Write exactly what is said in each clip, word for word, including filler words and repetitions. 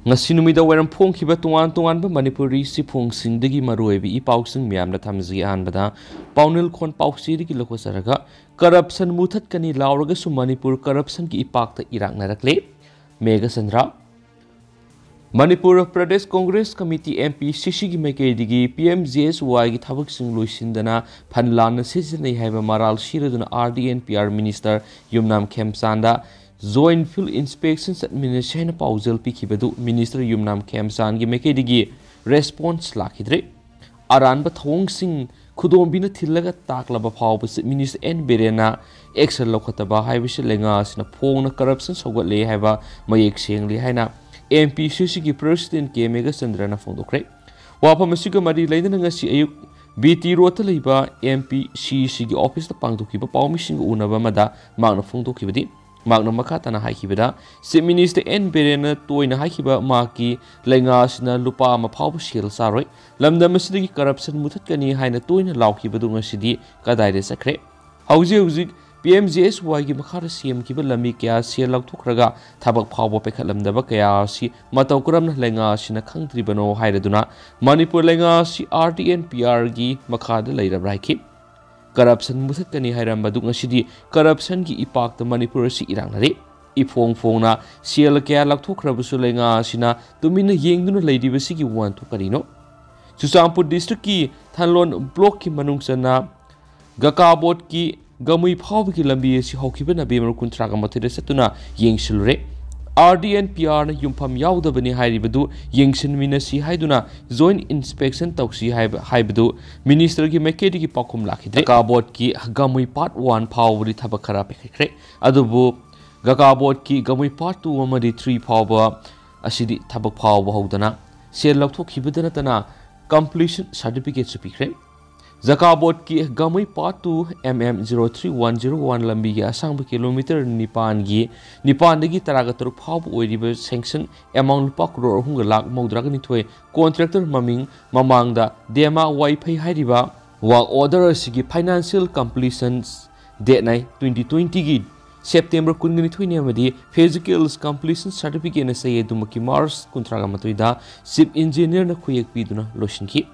ꯉꯁꯤ ꯅꯨꯃꯤꯗꯥꯡ ꯋꯥꯏꯔꯝ ꯐꯣꯡꯈꯤꯕ ꯇꯣꯉꯥꯟ ꯇꯣꯉꯥꯟꯕ ꯃꯅꯤꯄꯨꯔꯤ ꯆꯦꯐꯣꯡꯁꯤꯡꯗꯒꯤ ꯃꯔꯨꯑꯣꯏꯕ ꯏ ꯄꯥꯎꯁꯤꯡ ꯃꯌꯥꯝꯅ ꯊꯝꯖꯒꯦ꯫ ꯑꯍꯥꯟꯕꯗ ꯄꯥꯎꯅꯤꯜ ꯈꯣꯟ ꯄꯥꯎꯆꯦꯗꯒꯤ ꯂꯧꯈꯠꯆꯔꯒ, "ꯀꯔꯞꯁꯟ ꯃꯨꯊꯠꯀꯅꯤ ꯂꯥꯎꯔꯒꯁꯨ ꯃꯅꯤꯄꯨꯔ ꯀꯔꯞꯁꯟꯒꯤ ꯏꯄꯥꯛꯇ ꯏꯔꯥꯛꯅꯔꯛꯂꯦ", Meghachandra. Manipur Pradesh Congress committee, M P C ꯁꯤꯒꯤ ꯃꯥꯏꯀꯩꯗꯒꯤ ꯄꯤ ꯑꯦꯝ ꯖꯤ ꯑꯦꯁ ꯋꯥꯏꯒꯤ ꯊꯕꯛꯁꯤꯡ ꯂꯣꯏꯁꯤꯟꯗꯅ ꯐꯟ ꯂꯥꯟꯅ ꯁꯤꯖꯤꯟꯅꯩ ꯍꯥꯏꯕ ꯃꯔꯥꯜ ꯁꯤꯔꯗꯨꯅ R D N P R minister Yumnam Khemchand joint field inspection ꯆꯠꯃꯤꯟꯅꯁꯤ ꯍꯥꯏꯅ ꯄꯥꯎꯖꯦꯜ ꯄꯤꯈꯤꯕꯗꯨ ꯃꯤꯅꯤꯁꯇꯔ ꯌꯨꯝꯅꯥꯝ ꯈꯦꯝꯆꯥꯟꯒꯤ ꯃꯥꯏꯀꯩꯗꯒꯤ ꯔꯦꯁꯄꯣꯟꯁ ꯂꯥꯛꯈꯤꯗ꯭ꯔꯦ꯫ ꯑꯔꯥꯟꯕ ꯊꯧꯑꯣꯡꯁꯤꯡ ꯈꯨꯗꯣꯝꯕꯤꯅ ꯊꯤꯜꯂꯒ ꯇꯥꯛꯂꯕ ꯐꯥꯎꯕ ꯆꯤꯐ ꯃꯤꯅꯤꯁꯇꯔ ꯑꯦꯟ ꯕꯤꯔꯦꯟꯅ ꯑꯦꯛꯁꯟ ꯂꯧꯈꯠꯇꯕ ꯍꯥꯏꯕꯁꯤ ꯂꯩꯉꯥꯛ ꯑꯁꯤꯅ ꯐꯣꯡꯅ ꯀꯔꯞꯁꯟ ꯁꯧꯒꯠꯂꯦ ꯍꯥꯏꯕ ꯃꯌꯦꯛ ꯁꯦꯡꯂꯦ ꯍꯥꯏꯅ ꯑꯦꯝ ꯄꯤ ꯁꯤ ꯁꯤꯒꯤ ꯄ꯭ꯔꯁꯤꯗꯦꯟ ꯀꯦ ꯃꯦꯘꯆꯟꯗ꯭ꯔꯅ ꯐꯣꯡꯗꯣꯛꯈ꯭ꯔꯦ꯫ ꯋꯥꯐꯝ ꯑꯁꯤꯒ ꯃꯔꯤ ꯂꯩꯅꯅ ꯉꯁꯤ ꯑꯌꯨꯛ ꯕꯤ ꯇꯤ ꯔꯣꯗꯇ ꯂꯩꯕ ꯑꯦꯝ ꯄꯤ ꯁꯤ ꯁꯤꯒꯤ ꯑꯣꯐꯤꯁꯇ ꯄꯥꯡꯊꯣꯛꯈꯤꯕ ꯄꯥꯎꯃꯤꯁꯤꯡꯒ ꯎꯅꯕ ꯑꯃꯗ ꯃꯍꯥꯛꯅ ꯐꯣꯡꯗꯣꯛꯈꯤꯕꯗꯤ, ꯃꯍꯥꯛꯅ ꯃꯈꯥ ꯇꯥꯅ ꯍꯥꯏꯈꯤꯕꯗ, ꯆꯤꯐ ꯃꯤꯅꯤꯁꯇꯔ ꯑꯦꯟ ꯕꯤꯔꯦꯟꯅ ꯇꯣꯏꯅ ꯍꯥꯏꯈꯤꯕ ꯃꯍꯥꯛꯀꯤ ꯂꯩꯉꯥꯛ ꯑꯁꯤꯅ ꯂꯨꯄꯥ ꯑꯃ ꯐꯥꯎꯕ ꯁꯦꯜ ꯆꯥꯔꯣꯏ, ꯂꯝꯗꯝ ꯑꯁꯤꯗꯒꯤ ꯀꯔꯞꯁꯟ ꯃꯨꯊꯠꯀꯅꯤ ꯍꯥꯏꯅ ꯇꯣꯏꯅ ꯂꯥꯎꯈꯤꯕꯗꯨ ꯉꯁꯤꯗꯤ ꯀꯗꯥꯏꯗ ꯆꯠꯈ꯭ꯔꯦ? ꯍꯧꯖꯤꯛ ꯍꯧꯖꯤꯛ ꯄꯤ ꯑꯦꯝ ꯖꯤ ꯑꯦꯁ ꯋꯥꯏꯒꯤ ꯃꯈꯥꯗ ꯁꯦꯝꯈꯤꯕ ꯂꯝꯕꯤ ꯀꯌꯥ ꯁꯦꯜ ꯂꯧꯊꯣꯛꯈ꯭ꯔꯒ ꯊꯕꯛ ꯐꯥꯎꯕ ꯄꯥꯏꯈꯠꯂꯝꯗꯕ ꯀꯌꯥ ꯑꯁꯤ ꯃꯇꯧ ꯀꯔꯝꯅ ꯂꯩꯉꯥꯛ ꯑꯁꯤꯅ ꯈꯪꯗ꯭ꯔꯤꯕꯅꯣ ꯍꯥꯏꯔꯗꯨꯅ ꯃꯅꯤꯄꯨꯔ ꯂꯩꯉꯥꯛ ꯑꯁꯤ ꯑꯥꯔ ꯗꯤ ꯑꯦꯟ ꯄꯤ ꯑꯥꯔꯒꯤ ꯃꯈꯥꯗ ꯂꯩꯔꯕ꯭ꯔꯥ ꯍꯥꯏꯈꯤ꯫ ꯀꯔꯞꯁꯟ ꯃꯨꯊꯠꯀꯅꯤ ꯍꯥꯏꯔꯝꯕꯗꯨ ꯉꯁꯤꯗꯤ ꯀꯔꯞꯁꯟꯒꯤ ꯏꯄꯥꯛꯇ ꯃꯅꯤꯄꯨꯔ ꯑꯁꯤ ꯏꯔꯥꯛꯅꯔꯦ꯫ ꯏꯐꯣꯡ ꯐꯣꯡꯅ ꯁꯦꯜ ꯀꯌꯥ ꯂꯧꯊꯣꯛꯈ꯭ꯔꯕꯁꯨ ꯂꯩꯉꯥꯛ ꯑꯁꯤꯅ ꯇꯨꯃꯤꯟꯅ ꯌꯦꯡꯗꯨꯅ ꯂꯩꯔꯤꯕꯁꯤꯒꯤ ꯋꯥꯍꯟꯊꯣꯛ ꯀꯔꯤꯅꯣ? ꯆꯨꯔꯆꯥꯟꯄꯨꯔ ꯗꯤꯁꯇ꯭ꯔꯤꯛꯀꯤ ꯊꯥꯟꯂꯣꯟ ꯕ꯭ꯂꯣꯛꯀꯤ ꯃꯅꯨꯡ ꯆꯟꯅ ꯒꯀꯥꯕꯣꯠꯀꯤ ꯒꯃꯨꯏ ꯐꯥꯎꯕꯒꯤ ꯂꯝꯕꯤ ꯑꯁꯤ ꯍꯧꯈꯤꯕ ꯅꯕꯦꯝꯕꯔ ꯀꯨꯟꯊ꯭ꯔꯥꯒ ꯃꯥꯊꯣꯏꯗ ꯆꯠꯇꯨꯅ ꯌꯦꯡꯁꯤꯜꯂꯨꯔꯦ꯫ ꯑꯥꯔ ꯗꯤ ꯑꯦꯟ ꯄꯤ ꯑꯥꯔꯅ ꯌꯨꯝꯐꯝ ꯌꯥꯎꯗꯕꯅꯤ ꯍꯥꯏꯔꯤꯕꯗꯨ ꯌꯦꯡꯁꯤꯟꯃꯤꯟꯅꯁꯤ ꯍꯥꯏꯗꯨꯅ ꯖꯣꯏꯟꯠ ꯏꯟꯁꯄꯦꯛꯁꯟ ꯇꯧꯁꯤ ꯍꯥꯏꯕ, ꯍꯥꯏꯕꯗꯨ ꯃꯤꯅꯤꯁꯇꯔꯒꯤ ꯃꯥꯏꯀꯩꯗꯒꯤ ꯄꯥꯎꯈꯨꯝ ꯂꯥꯛꯈꯤꯗ꯭ꯔꯦ꯫ ꯒꯀꯥꯕꯣꯠꯀꯤ ꯒꯃꯨꯏ ꯄꯥꯔꯠ ꯋꯥꯟ ꯐꯥꯎꯕꯗꯤ ꯊꯕꯛ ꯈꯔ ꯄꯥꯏꯈꯠꯈ꯭ꯔꯦ, ꯑꯗꯨꯕꯨ ꯒꯀꯥꯕꯣꯠꯀꯤ ꯒꯃꯨꯏ ꯄꯥꯔꯠ ꯇꯨ ꯑꯃꯗꯤ ꯊ꯭ꯔꯤ ꯐꯥꯎꯕ ꯑꯁꯤꯗꯤ ꯊꯕꯛ ꯐꯥꯎꯕ ꯍꯧꯗꯅ ꯁꯦꯜ ꯂꯧꯊꯣꯛꯈꯤꯕꯗ ꯅꯠꯇꯅ ꯀꯝꯄ꯭ꯂꯤꯁꯟ ꯁꯥꯔꯇꯤꯐꯤꯀꯦꯠꯁꯨ ꯄꯤꯈ꯭ꯔꯦ꯫ ꯖꯀꯥꯕꯣꯠꯀꯤ ꯒꯃꯨꯏ part two M M zero three one zero one ꯂꯝꯕꯤꯒꯤ ꯑꯁꯥꯡꯕ ꯀꯤꯂꯣꯃꯤꯇꯔ ꯅꯤꯄꯥꯟꯒꯤ, ꯅꯤꯄꯥꯟꯗꯒꯤ ꯇꯔꯥꯒ ꯇꯔꯨꯛ ꯐꯥꯎꯕ ꯑꯣꯏꯔꯤꯕ ꯁꯦꯡꯁꯟ ꯑꯦꯃꯥꯎꯟ ꯂꯨꯄꯥ ꯀ꯭ꯔꯣꯔ ꯑꯍꯨꯝꯒ ꯂꯥꯈ ꯃꯧꯗ꯭ꯔꯥꯒ ꯅꯤꯊꯣꯏ, ꯀꯣꯟꯇ꯭ꯔꯦꯛꯇꯔ ꯃꯃꯤꯡ ꯃꯃꯥꯡꯗ ꯗꯦꯃꯥ ꯋꯥꯏꯐꯩ ꯍꯥꯏꯔꯤꯕ ꯋꯥꯔꯛ ꯑꯣꯔꯗꯔ ꯑꯁꯤꯒꯤ ꯐꯥꯏꯅꯥꯟꯁꯤꯌꯦꯜ ꯀꯝꯄ꯭ꯂꯤꯁꯟꯁ ꯗꯦꯠꯅ ꯇ꯭ꯋꯦꯟꯇꯤ ꯇ꯭ꯋꯦꯟꯇꯤꯒꯤ ꯁꯦꯞꯇꯦꯝꯕꯔ ꯀꯨꯟꯒ ꯅꯤꯊꯣꯏꯅꯤ ꯑꯃꯗꯤ Physical Completion Certificate ꯅ ꯆꯌꯦꯠ ꯑꯗꯨꯃꯛꯀꯤ ꯃꯥꯔꯆ ꯀꯨꯟꯊ꯭ꯔꯥꯒ ꯃꯥꯊꯣꯏꯗ Chief Engineer ꯅ ꯈꯨꯌꯦꯛ ꯄꯤꯗꯨꯅ ꯂꯣꯏꯁꯤꯟꯈꯤ꯫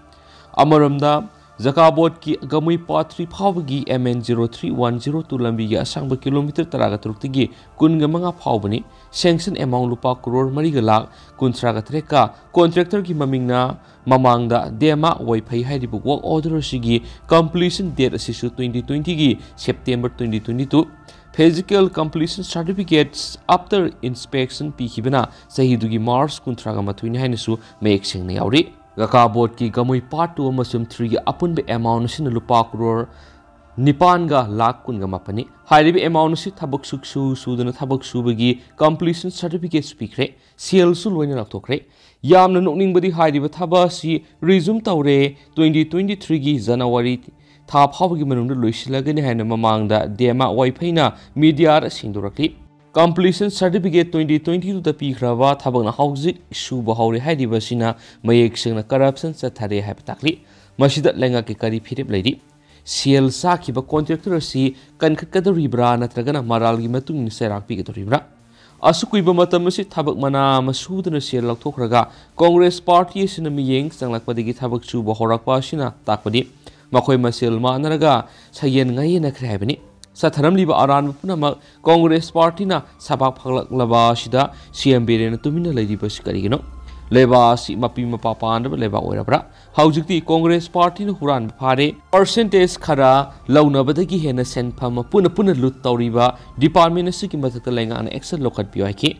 ꯑꯃꯔꯣꯝꯗ, ꯖꯀꯥ ꯕꯣꯔꯗꯀꯤ ꯒꯃꯨꯏ ꯄꯥꯠ ꯊ꯭ꯔꯤ ꯐꯥꯎꯕꯒꯤ M N zero three one zero two ꯂꯝꯕꯤꯒꯤ ꯑꯁꯥꯡꯕ ꯀꯤꯂꯣꯃꯤꯇꯔ ꯇꯔꯥꯒ ꯇꯔꯨꯛꯇꯒꯤ ꯀꯨꯟꯒ ꯃꯉꯥ ꯐꯥꯎꯕꯅꯤ꯫ Sanction amount ꯂꯨꯄꯥ ꯀꯔꯣꯔ ꯃꯔꯤꯒ ꯂꯥꯈ ꯀꯨꯟꯊ꯭ꯔꯥꯒ ꯇꯔꯦꯠꯀ contractor ꯒꯤ ꯃꯃꯤꯡꯅ ꯃꯃꯥꯡꯗ ꯗꯦꯃꯥ ꯋꯥꯏꯐꯩ ꯍꯥꯏꯔꯤꯕ work order ꯑꯁꯤꯒꯤ completion date ꯑꯁꯤꯁꯨ twenty twenty ꯒꯤ September twenty twenty two꯫ Physical Completion Certificates after inspection ꯄꯤꯈꯤꯕꯅ ꯆꯍꯤꯗꯨꯒꯤ ꯃꯥꯔꯆ ꯀꯨꯟꯊ꯭ꯔꯥꯒ ꯃꯥꯊꯣꯏꯅꯤ ꯍꯥꯏꯅꯁꯨ ꯃꯌꯦꯛ ꯁꯦꯡꯅ ꯌꯥꯎꯔꯤ꯫ ꯖꯀꯥ ꯕꯣꯔꯗꯀꯤ ꯒꯃꯨꯏ ꯄꯥꯔꯠ ꯇꯨ ꯑꯃꯁꯨꯡ ꯊ꯭ꯔꯤꯒꯤ ꯑꯄꯨꯟꯕ amount ꯑꯁꯤꯅ ꯂꯨꯄꯥ ꯀꯔꯣꯔ ꯅꯤꯄꯥꯟꯒ ꯂꯥꯈ ꯀꯨꯟꯒ ꯃꯥꯄꯟꯅꯤ꯫ ꯍꯥꯏꯔꯤꯕ amount ꯑꯁꯤ ꯊꯕꯛ ꯁꯨꯛꯁꯨ ꯁꯨꯗꯅ ꯊꯕꯛ ꯁꯨꯕꯒꯤ completion certificate ꯁꯨ ꯄꯤꯈ꯭ꯔꯦ, ꯁꯦꯜꯁꯨ ꯂꯣꯏꯅ ꯂꯧꯊꯣꯛꯈ꯭ꯔꯦ꯫ ꯌꯥꯝꯅ ꯅꯣꯛꯅꯤꯡꯕꯗꯤ, ꯍꯥꯏꯔꯤꯕ ꯊꯕꯛ ꯑꯁꯤ resume ꯇꯧꯔꯦ, twenty twenty three ꯒꯤ January ꯊꯥ ꯐꯥꯎꯕꯒꯤ ꯃꯅꯨꯡꯗ ꯂꯣꯏꯁꯤꯜꯂꯒꯅꯤ ꯍꯥꯏꯅ ꯃꯃꯥꯡꯗ ꯗꯦꯃꯥ ꯋꯥꯏꯐꯩꯅ media ꯗ ꯁꯦꯡꯗꯣꯔꯛꯂꯤ꯫ Completion certificate twenty twenty two ꯗ ꯄꯤꯈ꯭ꯔꯕ ꯊꯕꯛꯅ ꯍꯧꯖꯤꯛ ꯁꯨꯕ ꯍꯧꯔꯦ ꯍꯥꯏꯔꯤꯕ ꯑꯁꯤꯅ ꯃꯌꯦꯛ ꯁꯦꯡꯅ corruption ꯆꯠꯊꯔꯦ ꯍꯥꯏꯕ ꯇꯥꯛꯂꯤ꯫ ꯃꯁꯤꯗ ꯂꯩꯉꯥꯛꯀꯤ ꯀꯔꯤ ꯐꯤꯔꯦꯞ ꯂꯩꯔꯤ? ꯁꯦꯜ ꯆꯥꯈꯤꯕ contractor ꯑꯁꯤ ꯀꯟꯈꯠꯀꯗꯧꯔꯤꯕ꯭ꯔꯥ ꯅꯠꯇ꯭ꯔꯒꯅ ꯃꯔꯥꯜꯒꯤ ꯃꯇꯨꯡ ꯏꯟꯅ ꯆꯩꯔꯥꯛ ꯄꯤꯒꯗꯧꯔꯤꯕ꯭ꯔꯥ? ꯑꯁꯨꯛ ꯀꯨꯏꯕ ꯃꯇꯝ ꯑꯁꯤ ꯊꯕꯛ ꯃꯅꯥ ꯑꯃ ꯁꯨꯗꯅ ꯁꯦꯜ ꯂꯧꯊꯣꯛꯈ꯭ꯔꯒ Congress party ꯑꯁꯤꯅ ꯃꯤꯠꯌꯦꯡ ꯆꯪꯂꯛꯄꯗꯒꯤ ꯊꯕꯛ ꯁꯨꯕ ꯍꯧꯔꯛꯄ ꯑꯁꯤꯅ ꯇꯥꯛꯄꯗꯤ ꯃꯈꯣꯏ ꯃꯁꯦꯜ ꯃꯥꯟꯅꯔꯒ ꯁꯌꯦꯟ ꯉꯥꯌꯦꯟꯅꯈ꯭ꯔꯦ ꯍꯥꯏꯕꯅꯤ꯫ ꯆꯠꯊꯔꯝꯂꯤꯕ ꯑꯔꯥꯟꯕ ꯄꯨꯝꯅꯃꯛ Congress party ꯅ ꯁꯄꯥꯛ ꯐꯒꯠꯂꯛꯂꯕ ꯑꯁꯤꯗ C M ꯕꯤꯔꯦꯟꯅ ꯇꯨꯃꯤꯟꯅ ꯂꯩꯔꯤꯕ ꯑꯁꯤ ꯀꯔꯤꯒꯤꯅꯣ? ꯂꯩꯕꯥꯛ ꯑꯁꯤ ꯃꯄꯤ ꯃꯄꯥ ꯄꯥꯟꯗꯕ ꯂꯩꯕꯥꯛ ꯑꯣꯏꯔꯕ꯭ꯔꯥ? ꯍꯧꯖꯤꯛꯇꯤ Congress party ꯅ ꯍꯨꯔꯥꯟꯕ ꯐꯥꯔꯦ, percentage ꯈꯔ ꯂꯧꯅꯕꯗꯒꯤ ꯍꯦꯟꯅ ꯁꯦꯟꯐꯝ ꯄꯨꯟꯅ ꯄꯨꯟꯅ loot ꯇꯧꯔꯤꯕ department ꯑꯁꯤꯒꯤ ꯃꯊꯛꯇ ꯂꯩꯉꯥꯛꯅ action ꯂꯧꯈꯠꯄꯤꯌꯨ ꯍꯥꯏꯈꯤ꯫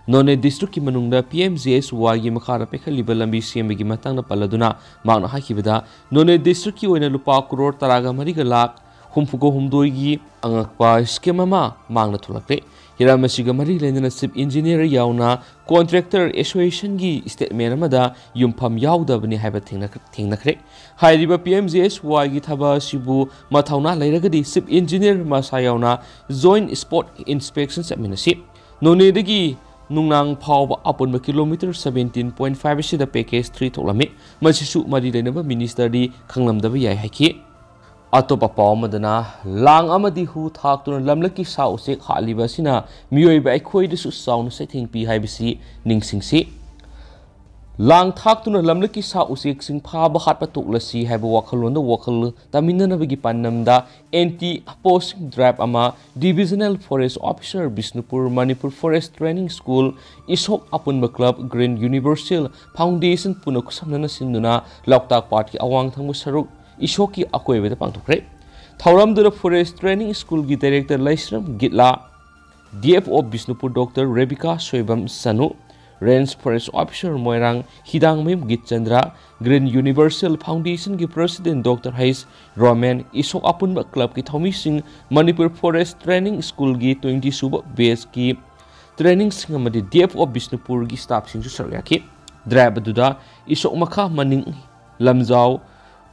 ꯅꯣꯅꯦ district ꯀꯤ ꯃꯅꯨꯡꯗ P M G S Y ꯒꯤ ꯃꯈꯥꯗ ꯄꯥꯏꯈꯠꯂꯤꯕ ꯂꯝꯕꯤ ꯁꯦꯝꯕꯒꯤ ꯃꯇꯥꯡꯗ ꯄꯜꯂꯗꯨꯅ ꯃꯍꯥꯛꯅ ꯍꯥꯏꯈꯤꯕꯗ, ꯅꯣꯅꯦ district ꯀꯤ ꯑꯣꯏꯅ ꯂꯨꯄꯥ ꯀꯔꯣꯔ ꯇꯔꯥꯒ ꯃꯔꯤꯒ ꯂꯥꯈ ꯍꯨꯝꯐꯨꯒ ꯍꯨꯝꯗꯣꯏꯒꯤ ꯑꯉꯛꯄ scheme ꯑꯃ ꯃꯥꯡꯗ ꯊꯣꯛꯂꯛꯂꯦ꯫ ꯍꯤꯔꯝ ꯑꯁꯤꯒ ꯃꯔꯤ ꯂꯩꯅꯅ Chief Engineer ꯌꯥꯎꯅ contractor association ꯒꯤ statement ꯑꯃꯗ ꯌꯨꯝꯐꯝ ꯌꯥꯎꯗꯕꯅꯤ ꯍꯥꯏꯕ ꯊꯦꯡꯅ-, ꯊꯦꯡꯅꯈ꯭ꯔꯦ꯫ ꯍꯥꯏꯔꯤꯕ P M G S Y ꯒꯤ ꯊꯕꯛ ꯑꯁꯤꯕꯨ ꯃꯊꯧꯅꯥ ꯂꯩꯔꯒꯗꯤ Chief Engineer ꯃꯁꯥ ꯌꯥꯎꯅ joint spot inspection ꯆꯠꯃꯤꯟꯅꯁꯤ꯫ ꯅꯣꯅꯦꯗꯒꯤ ꯅꯨꯡꯅꯥꯡ ꯐꯥꯎꯕ ꯑꯄꯨꯟꯕ ꯀꯤꯂꯣꯃꯤꯇꯔ seventeen point five ꯑꯁꯤꯗ package three ꯊꯣꯛꯂꯝꯃꯤ꯫ ꯃꯁꯤꯁꯨ ꯃꯔꯤ ꯂꯩꯅꯕ minister ꯗꯤ ꯈꯪꯂꯝꯗꯕ ꯌꯥꯏ ꯍꯥꯏꯈꯤ꯫ ꯑꯇꯣꯞꯄ ꯄꯥꯎ ꯑꯃꯗꯅ, ꯂꯥꯡ ꯑꯃꯗꯤ ꯍꯨ ꯊꯥꯛꯇꯨꯅ ꯂꯝꯂꯛꯀꯤ ꯁꯥ ꯎꯆꯦꯛ ꯍꯥꯠꯂꯤꯕ ꯑꯁꯤꯅ ꯃꯤꯑꯣꯏꯕ ꯑꯩꯈꯣꯏꯗꯁꯨ ꯆꯥꯎꯅ ꯆꯩꯊꯦꯡ ꯄꯤ ꯍꯥꯏꯕꯁꯤ ꯅꯤꯡꯁꯤꯡꯁꯤ꯫ ꯂꯥꯡ ꯊꯥꯛꯇꯨꯅ ꯂꯝꯂꯛꯀꯤ ꯁꯥ ꯎꯆꯦꯛꯁꯤꯡ ꯐꯥꯕ ꯍꯥꯠꯄ ꯇꯣꯛꯂꯁꯤ ꯍꯥꯏꯕ ꯋꯥꯈꯜꯂꯣꯟꯗ ꯋꯥꯈꯜ ꯇꯥꯃꯤꯟꯅꯅꯕꯒꯤ ꯄꯥꯟꯗꯝꯗ anti poaching drive ꯑꯃ Divisional Forest Officer Bishnupur, Manipur Forest Training School, ꯏꯁꯣꯛ ꯑꯄꯨꯟꯕ club, Green Universal Foundation ꯄꯨꯟꯅ ꯈꯨꯠꯁꯝꯅꯅ ꯁꯤꯟꯗꯨꯅ ꯂꯣꯛꯇꯥꯛ ꯄꯥꯠꯀꯤ ꯑꯋꯥꯡ ꯊꯪꯕ ꯁꯔꯨꯛ ꯏꯁꯣꯛꯀꯤ ꯑꯀꯣꯏꯕꯗ ꯄꯥꯡꯊꯣꯛꯈ꯭ꯔꯦ꯫ ꯊꯧꯔꯝꯗꯨꯗ Forest Training Schoolꯒꯤ director Laishram Gitla, DFO Bishnupur Doctor Rebika Soibam Sanu, Range Forest Officer Moirang Hidangmayum Gitchandra, Green Universal Foundationꯒꯤ President Doctor ꯍꯩꯁ ꯔꯣꯃꯦꯟ, ꯏꯁꯣꯛ ꯑꯄꯨꯟꯕ clubꯀꯤ ꯊꯧꯃꯤꯁꯤꯡ, ꯃꯅꯤꯄꯨꯔ Forest Training Schoolꯒꯤ twenty ꯁꯨꯕ batchꯀꯤ traineeꯁꯤꯡ ꯑꯃꯗꯤ DFO ꯕꯤꯁꯅꯨꯄꯨꯔꯒꯤ staffꯁꯤꯡꯁꯨ ꯁꯔꯨꯛ ꯌꯥꯈꯤ꯫ Drive ꯑꯗꯨꯗ ꯏꯁꯣꯛ ꯃꯈꯥ ꯃꯅꯤꯡ ꯂꯝꯖꯥꯎ,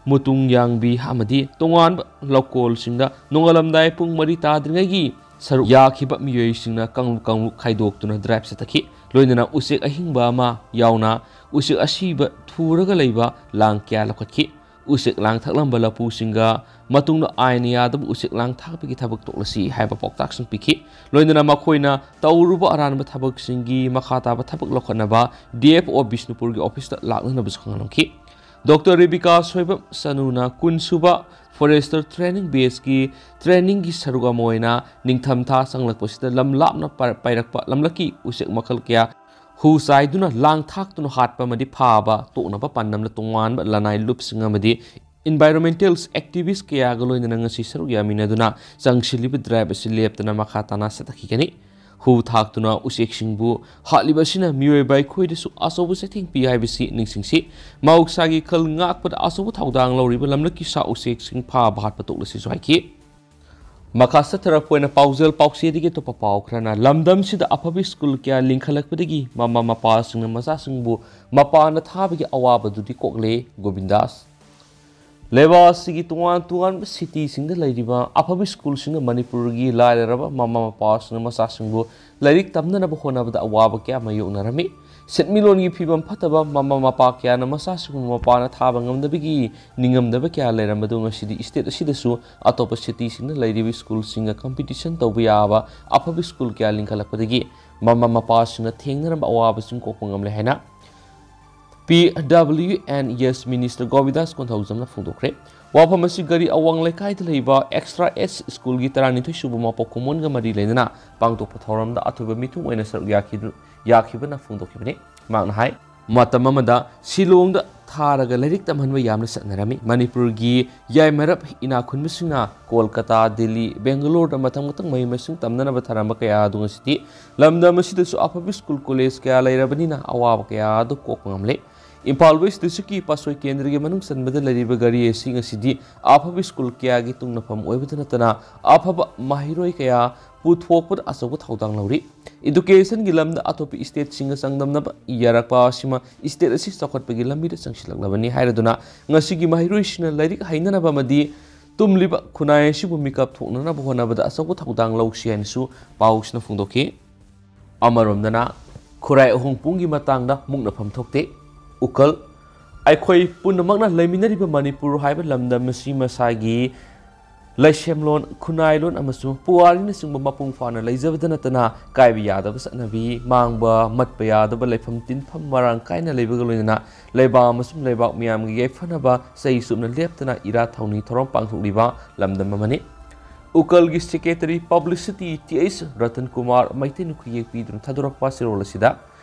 ꯃꯨꯇꯨꯡ ꯌꯥꯡꯕꯤ ꯑꯃꯗꯤ ꯇꯣꯉꯥꯟꯕ ꯂꯧꯀꯣꯜꯁꯤꯡꯗ ꯅꯣꯡꯉꯥꯜꯂꯝꯗꯥꯏ ꯄꯨꯡ ꯃꯔꯤ ꯇꯥꯗ꯭ꯔꯤꯉꯩꯒꯤ ꯁꯔꯨꯛ ꯌꯥꯈꯤꯕ ꯃꯤꯑꯣꯏꯁꯤꯡꯅ ꯀꯥꯡꯂꯨꯞ ꯀꯥꯡꯂꯨꯞ ꯈꯥꯏꯗꯣꯛꯇꯨꯅ drive ꯆꯠꯊꯈꯤ꯫ ꯂꯣꯏꯅꯅ ꯎꯆꯦꯛ ꯑꯍꯤꯡꯕ ꯑꯃ ꯌꯥꯎꯅ ꯎꯆꯦꯛ ꯑꯁꯤꯕ ꯊꯨꯔꯒ ꯂꯩꯕ ꯂꯥꯡ ꯀꯌꯥ ꯂꯧꯈꯠꯈꯤ꯫ ꯎꯆꯦꯛ ꯂꯥꯡ ꯊꯥꯛꯂꯝꯕ ꯂꯐꯨꯁꯤꯡꯒ ꯃꯇꯨꯡꯗ ꯑꯥꯏꯟꯅ ꯌꯥꯗꯕ ꯎꯆꯦꯛ ꯂꯥꯡ ꯊꯥꯛꯄꯒꯤ ꯊꯕꯛ ꯇꯣꯛꯂꯁꯤ ꯍꯥꯏꯕ ꯄꯥꯎꯇꯥꯛꯁꯤꯡ ꯄꯤꯈꯤ꯫ ꯂꯣꯏꯅꯅ ꯃꯈꯣꯏꯅ ꯇꯧꯔꯨꯕ ꯑꯔꯥꯟꯕ ꯊꯕꯛꯁꯤꯡꯒꯤ ꯃꯈꯥ ꯇꯥꯕ ꯊꯕꯛ ꯂꯧꯈꯠꯅꯕ DFO ꯕꯤꯁꯅꯨꯄꯨꯔꯒꯤ officeꯇ ꯂꯥꯛꯅꯅꯕꯁꯨ ꯈꯪꯍꯟꯈꯤ꯫ Doctor ꯔꯦꯕꯤꯀꯥ ꯁꯣꯏꯕꯝ ꯁꯅꯨꯅ ꯀꯨꯟ ꯁꯨꯕ Forester Training Batchꯀꯤ trainingꯒꯤ ꯁꯔꯨꯛ ꯑꯃ ꯑꯣꯏꯅ ꯅꯤꯡꯊꯝꯊꯥ ꯆꯪꯂꯛꯄꯁꯤꯗ ꯂꯝ ꯂꯥꯞꯅ ꯄꯥꯏ-, ꯄꯥꯏꯔꯛꯄ ꯂꯝꯂꯛꯀꯤ ꯎꯆꯦꯛ ꯃꯈꯜ ꯀꯌꯥ ꯍꯨ ꯆꯥꯏꯗꯨꯅ ꯂꯥꯡ ꯊꯥꯛꯇꯨꯅ ꯍꯥꯠꯄ ꯑꯃꯗꯤ ꯐꯥꯕ ꯇꯣꯛꯅꯕ ꯄꯥꯟꯗꯝꯅ ꯇꯣꯉꯥꯟꯕ ꯂꯅꯥꯏ ꯂꯨꯞꯁꯤꯡ ꯑꯃꯗꯤ environmental activist ꯀꯌꯥꯒ ꯂꯣꯏꯅꯅ ꯉꯁꯤ ꯁꯔꯨꯛ ꯌꯥꯃꯤꯟꯅꯗꯨꯅ ꯆꯪꯁꯤꯜꯂꯤꯕ drive ꯑꯁꯤ ꯂꯦꯞꯇꯅ ꯃꯈꯥ ꯇꯥꯅ ꯆꯠꯊꯈꯤꯒꯅꯤ꯫ ꯍꯨ ꯊꯥꯛꯇꯨꯅ ꯎꯆꯦꯛꯁꯤꯡꯕꯨ ꯍꯥꯠꯂꯤꯕ ꯑꯁꯤꯅ ꯃꯤꯑꯣꯏꯕ ꯑꯩꯈꯣꯏꯗꯁꯨ ꯑꯆꯧꯕ ꯆꯩꯊꯦꯡ ꯄꯤ ꯍꯥꯏꯕꯁꯤ ꯅꯤꯡꯁꯤꯡꯁꯤ꯫ ꯃꯍꯧꯁꯥꯒꯤ ꯈꯜ ꯉꯥꯛꯄꯗ ꯑꯆꯧꯕ ꯊꯧꯗꯥꯡ ꯂꯧꯔꯤꯕ ꯂꯝꯂꯛꯀꯤ ꯁꯥ ꯎꯆꯦꯛꯁꯤꯡ ꯐꯥꯕ ꯍꯥꯠꯄ ꯇꯣꯛꯂꯁꯤꯁꯨ ꯍꯥꯏꯈꯤ꯫ ꯃꯈꯥ ꯆꯠꯊꯔꯛꯄ ꯑꯣꯏꯅ ꯄꯥꯎꯖꯦꯜ ꯄꯥꯎꯆꯦꯗꯒꯤ ꯑꯇꯣꯞꯄ ꯄꯥꯎ ꯈꯔꯅ, ꯂꯝꯗꯝꯁꯤꯗ ꯑꯐꯕ school ꯀꯌꯥ ꯂꯤꯡꯈꯠꯂꯛꯄꯗꯒꯤ ꯃꯃꯥ ꯃꯄꯥꯁꯤꯡꯅ ꯃꯆꯥꯁꯤꯡꯕꯨ ꯃꯄꯥꯟꯗ ꯊꯥꯕꯒꯤ ꯑꯋꯥꯕꯗꯨꯗꯤ ꯀꯣꯛꯂꯦ꯫ ꯒꯣꯕꯤꯟꯗꯥꯁ꯫ ꯂꯩꯕꯥꯛ ꯑꯁꯤꯒꯤ ꯇꯣꯉꯥꯟ ꯇꯣꯉꯥꯟꯕ cityꯁꯤꯡꯗ ꯂꯩꯔꯤꯕ ꯑꯐꯕ schoolꯁꯤꯡꯅ ꯃꯅꯤꯄꯨꯔꯒꯤ ꯂꯥꯏꯔꯔꯕ ꯃꯃꯥ ꯃꯄꯥꯁꯤꯡꯅ ꯃꯆꯥꯁꯤꯡꯕꯨ ꯂꯥꯏꯔꯤꯛ ꯇꯝꯅꯅꯕ ꯍꯣꯠꯅꯕꯗ ꯑꯋꯥꯕ ꯀꯌꯥ ꯃꯥꯌꯣꯛꯅꯔꯝꯃꯤ꯫ ꯁꯦꯟꯃꯤꯠꯂꯣꯟꯒꯤ ꯐꯤꯕꯝ ꯐꯠꯇꯕ ꯃꯃꯥ ꯃꯄꯥ ꯀꯌꯥꯅ ꯃꯆꯥꯁꯤꯡꯕꯨ ꯃꯄꯥꯟꯗ ꯊꯥꯕ ꯉꯝꯗꯕꯒꯤ ꯅꯤꯡꯉꯝꯗꯕ ꯀꯌꯥ ꯂꯩꯔꯝꯕꯗꯨ ꯉꯁꯤꯗꯤ state ꯑꯁꯤꯗꯁꯨ ꯑꯇꯣꯞꯄ cityꯁꯤꯡꯗ ꯂꯩꯔꯤꯕ schoolꯁꯤꯡꯒ competition ꯇꯧꯕ ꯌꯥꯕ ꯑꯐꯕ school ꯀꯌꯥ ꯂꯤꯡꯈꯠꯂꯛꯄꯗꯒꯤ ꯃꯃꯥ ꯃꯄꯥꯁꯤꯡꯅ ꯊꯦꯡꯅꯔꯝꯕ ꯑꯋꯥꯕꯁꯤꯡ ꯀꯣꯛꯄ ꯉꯝꯂꯦ ꯍꯥꯏꯅ P W and S Minister ꯒꯣꯕꯤꯟꯗꯥꯁ ꯀꯣꯟꯊꯧꯖꯝꯅ ꯐꯣꯡꯗꯣꯛꯈ꯭ꯔꯦ꯫ ꯋꯥꯐꯝ ꯑꯁꯤ ꯒꯥꯔꯤ ꯑꯋꯥꯡ ꯂꯩꯀꯥꯏꯗ ꯂꯩꯕ Extra S schoolꯒꯤ ꯇꯔꯥꯅꯤꯊꯣꯏ ꯁꯨꯕ ꯃꯄꯣꯛ ꯀꯨꯝꯑꯣꯟꯒ ꯃꯔꯤ ꯂꯩꯅꯅ ꯄꯥꯡꯊꯣꯛꯄ ꯊꯧꯔꯝꯗ ꯑꯊꯣꯏꯕ ꯃꯤꯊꯨꯡ ꯑꯣꯏꯅ ꯁꯔꯨꯛ ꯌꯥꯈꯤ-, ꯌꯥꯈꯤꯕꯅ ꯐꯣꯡꯗꯣꯛꯈꯤꯕꯅꯤ꯫ ꯃꯍꯥꯛꯅ ꯍꯥꯏ, ꯃꯇꯝ ꯑꯃꯗ ꯁꯤꯂꯣꯡꯗ ꯊꯥꯔꯒ ꯂꯥꯏꯔꯤꯛ ꯇꯝꯍꯟꯕ ꯌꯥꯝꯅ ꯆꯠꯅꯔꯝꯃꯤ꯫ ꯃꯅꯤꯄꯨꯔꯒꯤ ꯌꯥꯏꯃꯔꯞ ꯏꯅꯥꯛ ꯈꯨꯟꯕꯁꯤꯡꯅ ꯀꯣꯜꯀꯇꯥ, ꯗꯤꯜꯂꯤ, ꯕꯦꯡꯒꯂꯣꯔꯗ ꯃꯊꯪ ꯃꯊꯪ ꯃꯍꯩ ꯃꯁꯤꯡ ꯇꯝꯅꯅꯕ ꯊꯥꯔꯝꯕ ꯀꯌꯥ ꯑꯗꯨ ꯉꯁꯤꯗꯤ ꯂꯝꯗꯝ ꯑꯁꯤꯗꯁꯨ ꯑꯐꯕ school college ꯀꯌꯥ ꯂꯩꯔꯕꯅꯤꯅ ꯑꯋꯥꯕ ꯀꯌꯥ ꯑꯗꯨ ꯀꯣꯛꯄ ꯉꯝꯂꯦ꯫ ꯏꯝꯐꯥꯜ West Districtꯀꯤ ꯄꯥꯠꯁꯣꯏ ꯀꯦꯟꯗ꯭ꯔꯒꯤ ꯃꯅꯨꯡ ꯆꯟꯕꯗ ꯂꯩꯔꯤꯕ ꯒꯥꯔꯤ ꯑꯁꯤ ꯉꯁꯤꯗꯤ ꯑꯐꯕ school ꯀꯌꯥꯒꯤ ꯇꯨꯡꯅꯐꯝ ꯑꯣꯏꯕꯇ ꯅꯠꯇꯅ ꯑꯐꯕ ꯃꯍꯩꯔꯣꯏ ꯀꯌꯥ ꯄꯨꯊꯣꯛꯄꯗ ꯑꯆꯧꯕ ꯊꯧꯗꯥꯡ ꯂꯧꯔꯤ꯫ Educationꯒꯤ ꯂꯝꯗ ꯑꯇꯣꯞꯄ stateꯁꯤꯡꯒ ꯆꯥꯡꯗꯝꯅꯕ ꯌꯥꯔꯛꯄ ꯑꯁꯤꯃ state ꯑꯁꯤ ꯆꯥꯎꯈꯠꯄꯒꯤ ꯂꯝꯕꯤꯗ ꯆꯪꯁꯤꯜꯂꯛꯂꯕꯅꯤ ꯍꯥꯏꯔꯗꯨꯅ ꯉꯁꯤꯒꯤ ꯃꯍꯩꯔꯣꯏꯁꯤꯡꯅ ꯂꯥꯏꯔꯤꯛ ꯍꯩꯅꯅꯕ ꯑꯃꯗꯤ ꯇꯨꯝꯂꯤꯕ ꯈꯨꯟꯅꯥꯏ ꯑꯁꯤꯕꯨ ꯃꯤꯀꯞ ꯊꯣꯛꯅꯅꯕ ꯍꯣꯠꯅꯕꯗ ꯑꯆꯧꯕ ꯊꯧꯗꯥꯡ ꯂꯧꯁꯤ ꯍꯥꯏꯅꯁꯨ ꯄꯥꯎꯁꯤꯅ ꯐꯣꯡꯗꯣꯛꯈꯤ꯫ ꯑꯃꯔꯣꯝꯗꯅ ꯈꯨꯔꯥꯏ ꯑꯍꯣꯡꯄꯨꯡꯒꯤ ꯃꯇꯥꯡꯗ ꯃꯨꯛꯅꯐꯝ ꯊꯣꯛꯇꯦ꯫ ꯎꯀꯜ, ꯑꯩꯈꯣꯏ ꯄꯨꯝꯅꯃꯛꯅ ꯂꯩꯃꯤꯟꯅꯔꯤꯕ ꯃꯅꯤꯄꯨꯔ ꯍꯥꯏꯕ ꯂꯝꯗꯝ ꯑꯁꯤ ꯃꯁꯥꯒꯤ ꯂꯩꯁꯦꯝꯂꯣꯟ, ꯈꯨꯟꯅꯥꯏꯂꯣꯟ ꯑꯃꯁꯨꯡ ꯄꯨꯋꯥꯔꯤꯅꯆꯤꯡꯕ ꯃꯄꯨꯡ ꯐꯥꯅ ꯂꯩꯖꯕꯗ ꯅꯠꯇꯅ ꯀꯥꯏꯕ ꯌꯥꯗꯕ ꯆꯠꯅꯕꯤ, ꯃꯥꯡꯕ ꯃꯠꯄ ꯌꯥꯗꯕ ꯂꯩꯐꯝ ꯇꯤꯟꯐꯝ ꯃꯔꯥꯡ ꯀꯥꯏꯅ ꯂꯩꯕꯒ ꯂꯣꯏꯅꯅ ꯂꯩꯕꯥꯛ ꯑꯃꯁꯨꯡ ꯂꯩꯕꯥꯛ ꯃꯤꯌꯥꯝꯒꯤ ꯌꯥꯏꯐꯅꯕ ꯆꯍꯤ ꯆꯨꯞꯅ ꯂꯦꯞꯇꯅ ꯏꯔꯥꯠ ꯊꯧꯅꯤ ꯊꯧꯔꯝ ꯄꯥꯡꯊꯣꯛꯂꯤꯕ ꯂꯝꯗꯝ ꯑꯃꯅꯤ꯫ ꯎꯀꯜꯒꯤ Secretary Publicity Th Ratan Kumar ꯃꯩꯇꯩꯅ ꯈꯨꯌꯦꯛ ꯄꯤꯗꯨꯅ ꯊꯥꯗꯣꯔꯛꯄ ꯆꯦꯔꯣꯜ ꯑꯁꯤꯗ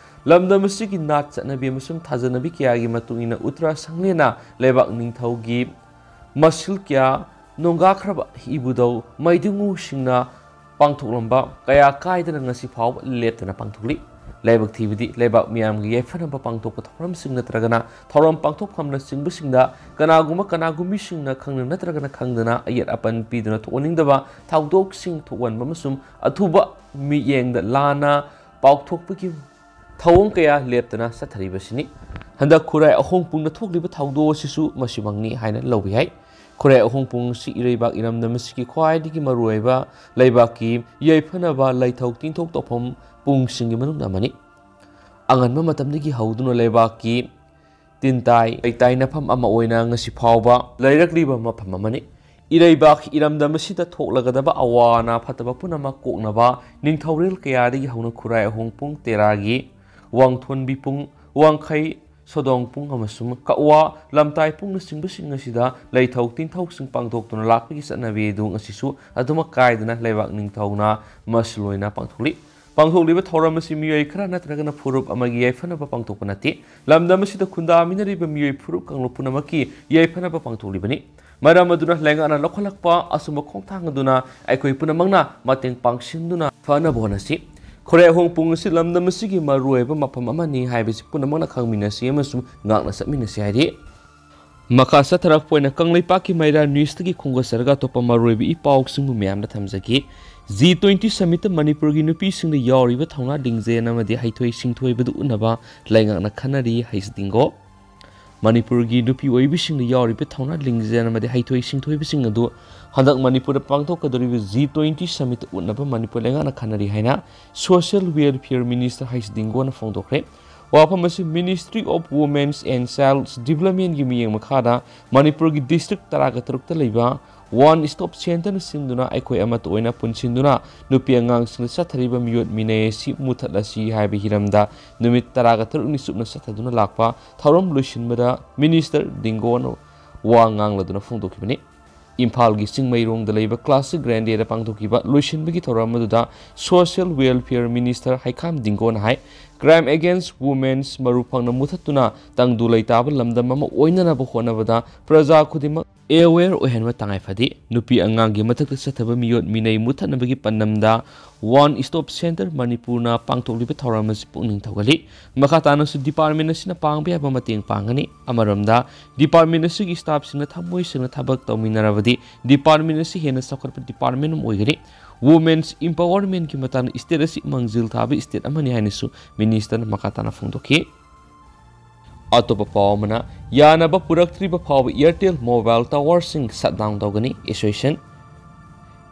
ꯂꯝꯗꯝ ꯑꯁꯤꯒꯤ ꯅꯥꯠ ꯆꯠꯅꯕꯤ ꯑꯃꯁꯨꯡ ꯊꯥꯖꯅꯕꯤ ꯀꯌꯥꯒꯤ ꯃꯇꯨꯡ ꯏꯟꯅ ꯎꯠꯇ꯭ꯔꯥ ꯁꯪꯂꯦꯟꯅ ꯂꯩꯕꯥꯛ ꯅꯤꯡꯊꯧꯒꯤ ꯃꯁꯤꯜ ꯀꯌꯥ ꯅꯣꯡꯒꯥꯈ꯭ꯔꯕ ꯏꯕꯨꯙꯧ ꯃꯩꯗꯤꯡꯉꯨꯁꯤꯡꯅ ꯄꯥꯡꯊꯣꯛꯂꯝꯕ ꯀꯌꯥ ꯀꯥꯏꯗꯅ ꯉꯁꯤ ꯐꯥꯎꯕ ꯂꯦꯞꯇꯅ ꯄꯥꯡꯊꯣꯛꯂꯤ꯫ ꯂꯥꯏꯕꯛ ꯊꯤꯕꯗꯤ ꯂꯩꯕꯥꯛ ꯃꯤꯌꯥꯝꯒꯤ ꯌꯥꯏꯐꯅꯕ ꯄꯥꯡꯊꯣꯛꯄ ꯊꯧꯔꯝꯁꯤꯡ ꯅꯠꯇ꯭ꯔꯒꯅ ꯊꯧꯔꯝ ꯄꯥꯡꯊꯣꯛꯐꯝꯅꯆꯤꯡꯕꯁꯤꯡꯗ ꯀꯅꯥꯒꯨꯝꯕ ꯀꯅꯥꯒꯨꯝꯕꯤꯁꯤꯡꯅ ꯈꯪꯅ ꯅꯠꯇ꯭ꯔꯒꯅ ꯈꯪꯗꯅ ꯑꯌꯦꯠ ꯑꯄꯟ ꯄꯤꯗꯨꯅ ꯊꯣꯛꯍꯟꯅꯤꯡꯗꯕ ꯊꯧꯗꯣꯛꯁꯤꯡ ꯊꯣꯛꯍꯟꯕ ꯑꯃꯁꯨꯡ ꯑꯊꯨꯕ ꯃꯤꯠꯌꯦꯡꯗ ꯂꯥꯟꯅ ꯄꯥꯎꯊꯣꯛꯄꯒꯤ ꯊꯧꯑꯣꯡ ꯀꯌꯥ ꯂꯦꯞꯇꯅ ꯆꯠꯊꯔꯤꯕꯁꯤꯅꯤ꯫ ꯍꯟꯗꯛ ꯈꯨꯔꯥꯏ ꯑꯍꯣꯡꯄꯨꯡꯗ ꯊꯣꯛꯂꯤꯕ ꯊꯧꯗꯣꯛ ꯑꯁꯤꯁꯨ ꯃꯁꯤꯃꯛꯅꯤ ꯍꯥꯏꯅ ꯂꯧꯕ ꯌꯥꯏ꯫ ꯈꯨꯔꯥꯏ ꯑꯍꯣꯡꯄꯨꯡ ꯑꯁꯤ ꯏꯔꯩꯕꯥꯛ ꯏꯔꯝꯗꯝ ꯑꯁꯤꯒꯤ ꯈ꯭ꯋꯥꯏꯗꯒꯤ ꯃꯔꯨꯑꯣꯏꯕ ꯂꯩꯕꯥꯛꯀꯤ ꯌꯥꯏꯐꯅꯕ ꯂꯩꯊꯧ ꯇꯤꯟꯊꯧ ꯇꯧꯐꯝ ꯄꯨꯡꯁꯤꯡꯒꯤ ꯃꯅꯨꯡꯗ ꯑꯃꯅꯤ꯫ ꯑꯉꯟꯕ ꯃꯇꯝꯗꯒꯤ ꯍꯧꯗꯨꯅ ꯂꯩꯕꯥꯛꯀꯤ ꯇꯤꯟꯇꯥꯏ ꯂꯩꯇꯥꯏꯅꯐꯝ ꯑꯃ ꯑꯣꯏꯅ ꯉꯁꯤ ꯐꯥꯎꯕ ꯂꯩꯔꯛꯂꯤꯕ ꯃꯐꯝ ꯑꯃꯅꯤ꯫ ꯏꯔꯩꯕꯥꯛ ꯏꯔꯝꯗꯝ ꯑꯁꯤꯗ ꯊꯣꯛꯂꯒꯗꯕ ꯑꯋꯥ ꯑꯅꯥ ꯐꯠꯇꯕ ꯄꯨꯝꯅꯃꯛ ꯀꯣꯛꯅꯕ ꯅꯤꯡꯊꯧꯔꯦꯜ ꯀꯌꯥꯗꯒꯤ ꯍꯧꯅ ꯈꯨꯔꯥꯏ ꯑꯍꯣꯡ ꯄꯨꯡ, ꯇꯦꯔꯥꯒꯤ ꯋꯥꯡꯊꯣꯟꯕꯤ ꯄꯨꯡ, ꯋꯥꯡꯈꯩ ꯁꯣꯗꯣꯡ ꯄꯨꯡ ꯑꯃꯁꯨꯡ ꯀꯛꯋꯥ ꯂꯝꯇꯥꯏ ꯄꯨꯡꯅꯆꯤꯡꯕꯁꯤꯡ ꯑꯁꯤꯗ ꯂꯩꯊꯧ ꯇꯤꯟꯊꯧꯁꯤꯡ ꯄꯥꯡꯊꯣꯛꯇꯨꯅ ꯂꯥꯛꯄꯒꯤ ꯆꯠꯅꯕꯤ ꯑꯗꯨ ꯉꯁꯤꯁꯨ ꯑꯗꯨꯃꯛ ꯀꯥꯏꯗꯅ ꯂꯩꯕꯥꯛ ꯅꯤꯡꯊꯧꯅ ꯃꯁꯤ ꯂꯣꯏꯅ ꯄꯥꯡꯊꯣꯛꯂꯤ꯫ ꯄꯥꯡꯊꯣꯛꯂꯤꯕ ꯊꯧꯔꯝ ꯑꯁꯤ ꯃꯤꯑꯣꯏ ꯈꯔ ꯅꯠꯇ꯭ꯔꯒꯅ ꯐꯨꯔꯨꯞ ꯑꯃꯒꯤ ꯌꯥꯏꯐꯅꯕ ꯄꯥꯡꯊꯣꯛꯄ ꯅꯠꯇꯦ꯫ ꯂꯝꯗꯝ ꯑꯁꯤꯗ ꯈꯨꯟꯗꯥꯃꯤꯟꯅꯔꯤꯕ ꯃꯤꯑꯣꯏ ꯐꯨꯔꯨꯞ ꯀꯥꯡꯂꯨꯞ ꯄꯨꯝꯅꯃꯛꯀꯤ ꯌꯥꯏꯐꯅꯕ ꯄꯥꯡꯊꯣꯛꯂꯤꯕꯅꯤ꯫ ꯃꯔꯝ ꯑꯗꯨꯅ ꯂꯩꯉꯥꯛꯅ ꯂꯧꯈꯠꯂꯛꯄ ꯑꯆꯨꯝꯕ ꯈꯣꯡꯊꯥꯡ ꯑꯗꯨꯅ ꯑꯩꯈꯣꯏ ꯄꯨꯝꯅꯃꯛꯅ ꯃꯇꯦꯡ ꯄꯥꯡꯁꯤꯟꯗꯨꯅ ꯐꯅꯕ ꯍꯣꯠꯅꯁꯤ꯫ ꯈꯨꯔꯥꯏ ꯑꯍꯣꯡ ꯄꯨꯡ ꯑꯁꯤ ꯂꯝꯗꯝ ꯑꯁꯤꯒꯤ ꯃꯔꯨꯑꯣꯏꯕ ꯃꯐꯝ ꯑꯃꯅꯤ ꯍꯥꯏꯕꯁꯤ ꯄꯨꯝꯅꯃꯛꯅ ꯈꯪꯃꯤꯟꯅꯁꯤ ꯑꯃꯁꯨꯡ ꯉꯥꯛꯅ ꯆꯠꯃꯤꯟꯅꯁꯤ ꯍꯥꯏꯔꯤ꯫ ꯃꯈꯥ ꯆꯠꯊꯔꯛꯄ ꯑꯣꯏꯅ ꯀꯪꯂꯩꯄꯥꯛꯀꯤ ꯃꯩꯔꯥ ꯅ꯭ꯌꯨꯁꯇꯒꯤ ꯈꯣꯝꯒꯠꯆꯔꯒ ꯑꯇꯣꯞꯄ ꯃꯔꯨꯑꯣꯏꯕ ꯏ ꯄꯥꯎꯁꯤꯡꯕꯨ ꯃꯌꯥꯝꯗ ꯊꯝꯖꯒꯦ꯫ ꯖꯤ ꯇ꯭ꯋꯦꯟꯇꯤ ꯁꯃꯤꯠꯇ ꯃꯅꯤꯄꯨꯔꯒꯤ ꯅꯨꯄꯤꯁꯤꯡꯗ ꯌꯥꯎꯔꯤꯕ ꯊꯧꯅꯥ ꯂꯤꯡꯖꯦꯜ ꯑꯃꯗꯤ ꯍꯩꯊꯣꯏ ꯁꯤꯡꯊꯣꯏꯕꯗꯨ ꯎꯠꯅꯕ ꯂꯩꯉꯥꯛꯅ ꯈꯟꯅꯔꯤ ꯍꯩꯁ ꯗꯤꯡꯒꯣ꯫ ꯃꯅꯤꯄꯨꯔꯒꯤ ꯅꯨꯄꯤ ꯑꯣꯏꯕꯤꯁꯤꯡꯗ ꯌꯥꯎꯔꯤꯕ ꯊꯧꯅꯥ ꯂꯤꯡꯖꯦꯜ ꯑꯃꯗꯤ ꯍꯩꯊꯣꯏ ꯁꯤꯡꯊꯣꯏꯕꯁꯤꯡ ꯑꯗꯨ ꯍꯟꯗꯛ ꯃꯅꯤꯄꯨꯔꯗ ꯄꯥꯡꯊꯣꯛꯀꯗꯧꯔꯤꯕ ꯖꯤ ꯇ꯭ꯋꯦꯟꯇꯤ ꯁꯃꯤꯠꯇ ꯎꯠꯅꯕ ꯃꯅꯤꯄꯨꯔ ꯂꯩꯉꯥꯛꯅ ꯈꯟꯅꯔꯤ ꯍꯥꯏꯅ ꯁꯣꯁꯤꯌꯦꯜ ꯋꯦꯜꯐꯤꯌꯔ ꯃꯤꯅꯤꯁꯇꯔ ꯍꯩꯁ ꯗꯤꯡꯒꯣꯅ ꯐꯣꯡꯗꯣꯛꯈ꯭ꯔꯦ꯫ ꯋꯥꯐꯝ ꯑꯁꯤ Ministry of Women's and Child Developmentꯒꯤ ꯃꯤꯠꯌꯦꯡ ꯃꯈꯥꯗ ꯃꯅꯤꯄꯨꯔꯒꯤ ꯗꯤꯁꯇ꯭ꯔꯤꯛ ꯇꯔꯥꯒ ꯇꯔꯨꯛꯇ ꯂꯩꯕ ꯋꯥꯟ ꯁ꯭ꯇꯣꯞ ꯁꯦꯟꯇꯔꯅ ꯁꯤꯟꯗꯨꯅ ꯑꯩꯈꯣꯏ ꯑꯃꯠꯇ ꯑꯣꯏꯅ ꯄꯨꯟꯁꯤꯟꯗꯨꯅ ꯅꯨꯄꯤ ꯑꯉꯥꯡꯁꯤꯡꯗ ꯆꯠꯊꯔꯤꯕ ꯃꯤꯑꯣꯠ ꯃꯤꯅꯩ ꯑꯁꯤ ꯃꯨꯊꯠꯂꯁꯤ ꯍꯥꯏꯕ ꯍꯤꯔꯝꯗ ꯅꯨꯃꯤꯠ ꯇꯔꯥꯒ ꯇꯔꯨꯛꯅꯤ ꯆꯨꯞꯅ ꯆꯠꯊꯗꯨꯅ ꯂꯥꯛꯄ ꯊꯧꯔꯝ ꯂꯣꯏꯁꯤꯟꯕꯗ ꯃꯤꯅꯤꯁꯇꯔ ꯗꯤꯡꯒꯣꯅ ꯋꯥ ꯉꯥꯡꯂꯗꯨꯅ ꯐꯣꯡꯗꯣꯛꯈꯤꯕꯅꯤ꯫ ꯏꯝꯐꯥꯜꯒꯤ ꯆꯤꯡꯃꯩꯔꯣꯡꯗ ꯂꯩꯕ ꯀ꯭ꯂꯥꯁꯤꯛ ꯒ꯭ꯔꯦꯟꯗꯦꯗ ꯄꯥꯡꯊꯣꯛꯈꯤꯕ ꯂꯣꯏꯁꯤꯟꯕꯒꯤ ꯊꯧꯔꯝ ꯑꯗꯨꯗ ꯁꯣꯁꯤꯌꯦꯜ ꯋꯦꯜꯐꯤꯌꯔ ꯃꯤꯅꯤꯁꯇꯔ ꯍꯩꯈꯥꯝ ꯗꯤꯡꯒꯣꯅ ꯍꯥꯏ, Crime against Womenꯁ ꯃꯔꯨ ꯐꯪꯅ ꯃꯨꯊꯠꯇꯨꯅ ꯇꯪꯗꯨ ꯂꯩꯇꯥꯕ ꯂꯝꯗꯝ ꯑꯃ ꯑꯣꯏꯅꯅꯕ ꯍꯣꯠꯅꯕꯗ ꯄ꯭ꯔꯖꯥ ꯈꯨꯗꯤꯡꯃꯛ ꯑꯦꯋꯦꯌꯔ ꯑꯣꯏꯍꯟꯕ ꯇꯉꯥꯏ ꯐꯗꯦ꯫ ꯅꯨꯄꯤ ꯑꯉꯥꯡꯒꯤ ꯃꯊꯛꯇ ꯆꯠꯊꯕ ꯃꯤꯑꯣꯠ ꯃꯤꯅꯩ ꯃꯨꯊꯠꯅꯕꯒꯤ ꯄꯥꯟꯗꯝꯗ ꯋꯥꯟ ꯁ꯭ꯇꯣꯞ ꯁꯦꯟꯇꯔ ꯃꯅꯤꯄꯨꯔꯅ ꯄꯥꯡꯊꯣꯛꯂꯤꯕ ꯊꯧꯔꯝ ꯑꯁꯤ ꯄꯨꯛꯅꯤꯡ ꯊꯧꯒꯠꯂꯤ꯫ ꯃꯈꯥ ꯇꯥꯅꯁꯨ ꯗꯤꯄꯥꯔꯠꯃꯦꯟ ꯑꯁꯤꯅ ꯄꯥꯡꯕ ꯌꯥꯕ ꯃꯇꯦꯡ ꯄꯥꯡꯒꯅꯤ꯫ ꯑꯃꯔꯣꯝꯗ ꯗꯤꯄꯥꯔꯠꯃꯦꯟ ꯑꯁꯤꯒꯤ ꯁ꯭ꯇꯥꯐꯁꯤꯡꯅ ꯊꯃꯣꯏ ꯁꯦꯡꯅ ꯊꯕꯛ ꯇꯧꯃꯤꯟꯅꯔꯕꯗꯤ ꯗꯤꯄꯥꯔꯠꯃꯦꯟ ꯑꯁꯤ ꯍꯦꯟꯅ ꯆꯥꯎꯈꯠꯄ ꯗꯤꯄꯥꯔꯠꯃꯦꯟ ꯑꯃ ꯑꯣꯏꯒꯅꯤ꯫ ꯋꯨꯃꯦꯟꯁ ꯏꯝꯄꯥꯋꯔꯃꯦꯟꯒꯤ ꯃꯇꯥꯡꯗ ꯁ꯭ꯇꯦꯠ ꯑꯁꯤ ꯃꯥꯡꯖꯤꯜ ꯊꯥꯕ ꯁ꯭ꯇꯦꯠ ꯑꯃꯅꯤ ꯍꯥꯏꯅꯁꯨ ꯃꯤꯅꯤꯁꯇꯔꯅ ꯃꯈꯥ ꯇꯥꯅ ꯐꯣꯡꯗꯣꯛꯈꯤ꯫ ꯑꯇꯣꯞꯄ ꯄꯥꯎ ꯑꯃꯅ, ꯌꯥꯅꯕ ꯄꯨꯔꯛꯇ꯭ꯔꯤꯕ ꯐꯥꯎꯕ ꯑꯦꯌꯔꯇꯦꯜ ꯃꯣꯕꯥꯏꯜ ꯇꯥꯋꯔꯁꯤꯡ ꯁꯠ ꯗꯥꯎꯟ ꯇꯧꯒꯅꯤ, ꯑꯦꯁꯣꯁꯤꯌꯦꯁꯟ꯫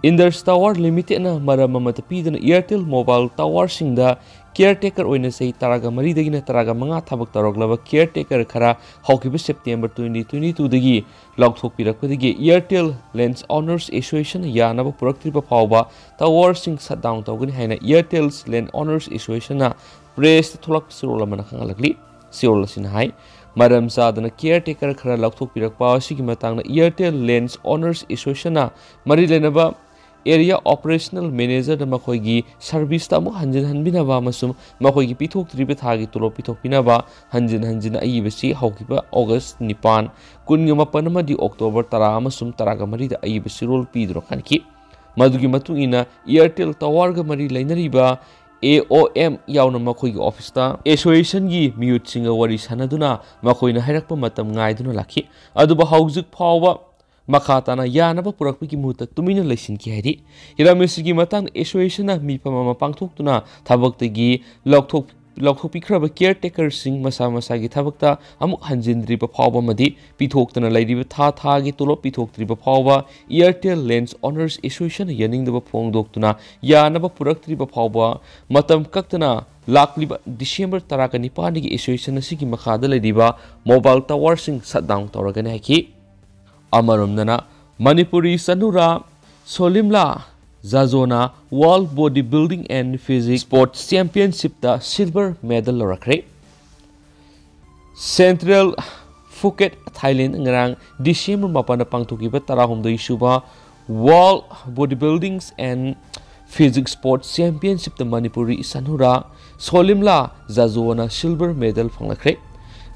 Indus Tower Limitedꯅ ꯃꯔꯝ ꯑꯃꯠꯇ ꯄꯤꯗꯅ Airtel mobile towerꯁꯤꯡꯗ caretaker ꯑꯣꯏꯅ ꯆꯍꯤ ꯇꯔꯥꯒ ꯃꯔꯤꯗꯒꯤꯅ ꯇꯔꯥꯒ ꯃꯉꯥ ꯊꯕꯛ ꯇꯧꯔꯛꯂꯕ caretaker ꯈꯔ ꯍꯧꯈꯤꯕ September twenty twenty twoꯗꯒꯤ ꯂꯧꯊꯣꯛꯄꯤꯔꯛꯄꯗꯒꯤ Airtel Land Owners Associationꯅ ꯌꯥꯅꯕ ꯄꯨꯔꯛꯇ꯭ꯔꯤꯕ ꯐꯥꯎꯕ towerꯁꯤꯡ shut down ꯇꯧꯒꯅꯤ ꯍꯥꯏꯅ Airtel Land Owners Associationꯅ pressꯇ ꯊꯣꯛꯂꯛꯄ ꯆꯦꯔꯣꯜ ꯑꯃꯅ ꯈꯪꯍꯜꯂꯛꯂꯤ꯫ ꯆꯦꯔꯣꯜ ꯑꯁꯤꯅ ꯍꯥꯏ, ꯃꯔꯝ ꯆꯥꯗꯅ caretaker ꯈꯔ ꯂꯧꯊꯣꯛꯄꯤꯔꯛꯄ ꯑꯁꯤꯒꯤ ꯃꯇꯥꯡꯗ Airtel Land Owners Associationꯅ ꯃꯔꯤ ꯂꯩꯅꯕ Area Operational Managerꯗ ꯃꯈꯣꯏꯒꯤ serviceꯇ ꯑꯃꯨꯛ ꯍꯟꯖꯤꯟ ꯍꯟꯕꯤꯅꯕ ꯑꯃꯁꯨꯡ ꯃꯈꯣꯏꯒꯤ ꯄꯤꯊꯣꯛꯇ꯭ꯔꯤꯕ ꯊꯥꯒꯤ ꯇꯣꯂꯣꯞ ꯄꯤꯊꯣꯛꯄꯤꯅꯕ ꯍꯟꯖꯤꯟ ꯍꯟꯖꯤꯟ ꯑꯏꯕꯁꯤ ꯍꯧꯈꯤꯕ August ꯅꯤꯄꯥꯟ, ꯀꯨꯟꯒ ꯃꯥꯄꯟ ꯑꯃꯗꯤ October ꯇꯔꯥ ꯑꯃꯁꯨꯡ ꯇꯔꯥꯒ ꯃꯔꯤꯗ ꯑꯏꯕ ꯆꯦꯔꯣꯜ ꯄꯤꯗꯨꯅ ꯈꯟꯈꯤ꯫ ꯃꯗꯨꯒꯤ ꯃꯇꯨꯡ ꯏꯟꯅ Airtel Towerꯒ ꯃꯔꯤ ꯂꯩꯅꯔꯤꯕ A O M ꯌꯥꯎꯅ ꯃꯈꯣꯏꯒꯤ officeꯇ associationꯒꯤ ꯃꯤꯍꯨꯠꯁꯤꯡꯒ ꯋꯥꯔꯤ ꯁꯥꯟꯅꯗꯨꯅ ꯃꯈꯣꯏꯅ ꯍꯥꯏꯔꯛꯄ ꯃꯇꯝ ꯉꯥꯏꯗꯨꯅ ꯂꯥꯛꯈꯤ꯫ ꯑꯗꯨꯕꯨ ꯍꯧꯖꯤꯛ ꯐꯥꯎꯕ ꯃꯈꯥ ꯇꯥꯅ ꯌꯥꯅꯕ ꯄꯨꯔꯛꯄꯒꯤ ꯃꯍꯨꯠꯇ ꯇꯨꯃꯤꯟꯅ ꯂꯩꯁꯤꯟꯈꯤ ꯍꯥꯏꯔꯤ꯫ ꯍꯤꯔꯝ ꯑꯁꯤꯒꯤ ꯃꯇꯥꯡꯗ associationꯅ ꯃꯤꯐꯝ ꯑꯃ ꯄꯥꯡꯊꯣꯛꯇꯨꯅ ꯊꯕꯛꯇꯒꯤ ꯂꯧꯊꯣꯛ-, ꯂꯧꯊꯣꯛꯄꯤꯈ꯭ꯔꯕ caretakerꯁꯤꯡ ꯃꯁꯥ ꯃꯁꯥꯒꯤ ꯊꯕꯛꯇ ꯑꯃꯨꯛ ꯍꯟꯖꯤꯟꯗ꯭ꯔꯤꯕ ꯐꯥꯎꯕ ꯑꯃꯗꯤ ꯄꯤꯊꯣꯛꯇꯅ ꯂꯩꯔꯤꯕ ꯊꯥ ꯊꯥꯒꯤ ꯇꯣꯂꯣꯞ ꯄꯤꯊꯣꯛꯇ꯭ꯔꯤꯕ ꯐꯥꯎꯕ Airtel Land Owners Associationꯅ ꯌꯥꯅꯤꯡꯗꯕ ꯐꯣꯡꯗꯣꯛꯇꯨꯅ ꯌꯥꯅꯕ ꯄꯨꯔꯛꯇ꯭ꯔꯤꯕ ꯐꯥꯎꯕ ꯃꯇꯝ ꯀꯛꯇꯅ ꯂꯥꯛꯂꯤꯕ December ꯇꯔꯥꯒ ꯅꯤꯄꯥꯟꯗꯒꯤ association ꯑꯁꯤꯒꯤ ꯃꯈꯥꯗ ꯂꯩꯔꯤꯕ mobile towerꯁꯤꯡ shut down ꯇꯧꯔꯒꯅꯤ ꯍꯥꯏꯈꯤ꯫ ꯑꯃꯔꯣꯝꯗꯅ Manipuri ꯆꯅꯨꯔꯥ ꯁꯣꯂꯤꯝꯂꯥ ꯖꯥꯖꯣꯅ World Bodybuilding and Physique Sports Championshipꯇ silver medal ꯂꯧꯔꯛꯈ꯭ꯔꯦ꯫ Central Phuket, Thailand, ꯉꯔꯥꯡ December ꯃꯥꯄꯟꯗ ꯄꯥꯡꯊꯣꯛꯈꯤꯕ ꯇꯔꯥꯍꯨꯝꯗꯣꯏ ꯁꯨꯕ World Bodybuilding and Physique Sports Championshipꯇ Manipuri ꯁꯅꯨꯔꯥ ꯁꯣꯂꯤꯝꯂꯥ ꯖꯥꯖꯣꯅ silver medal ꯐꯪꯂꯛꯈ꯭ꯔꯦ꯫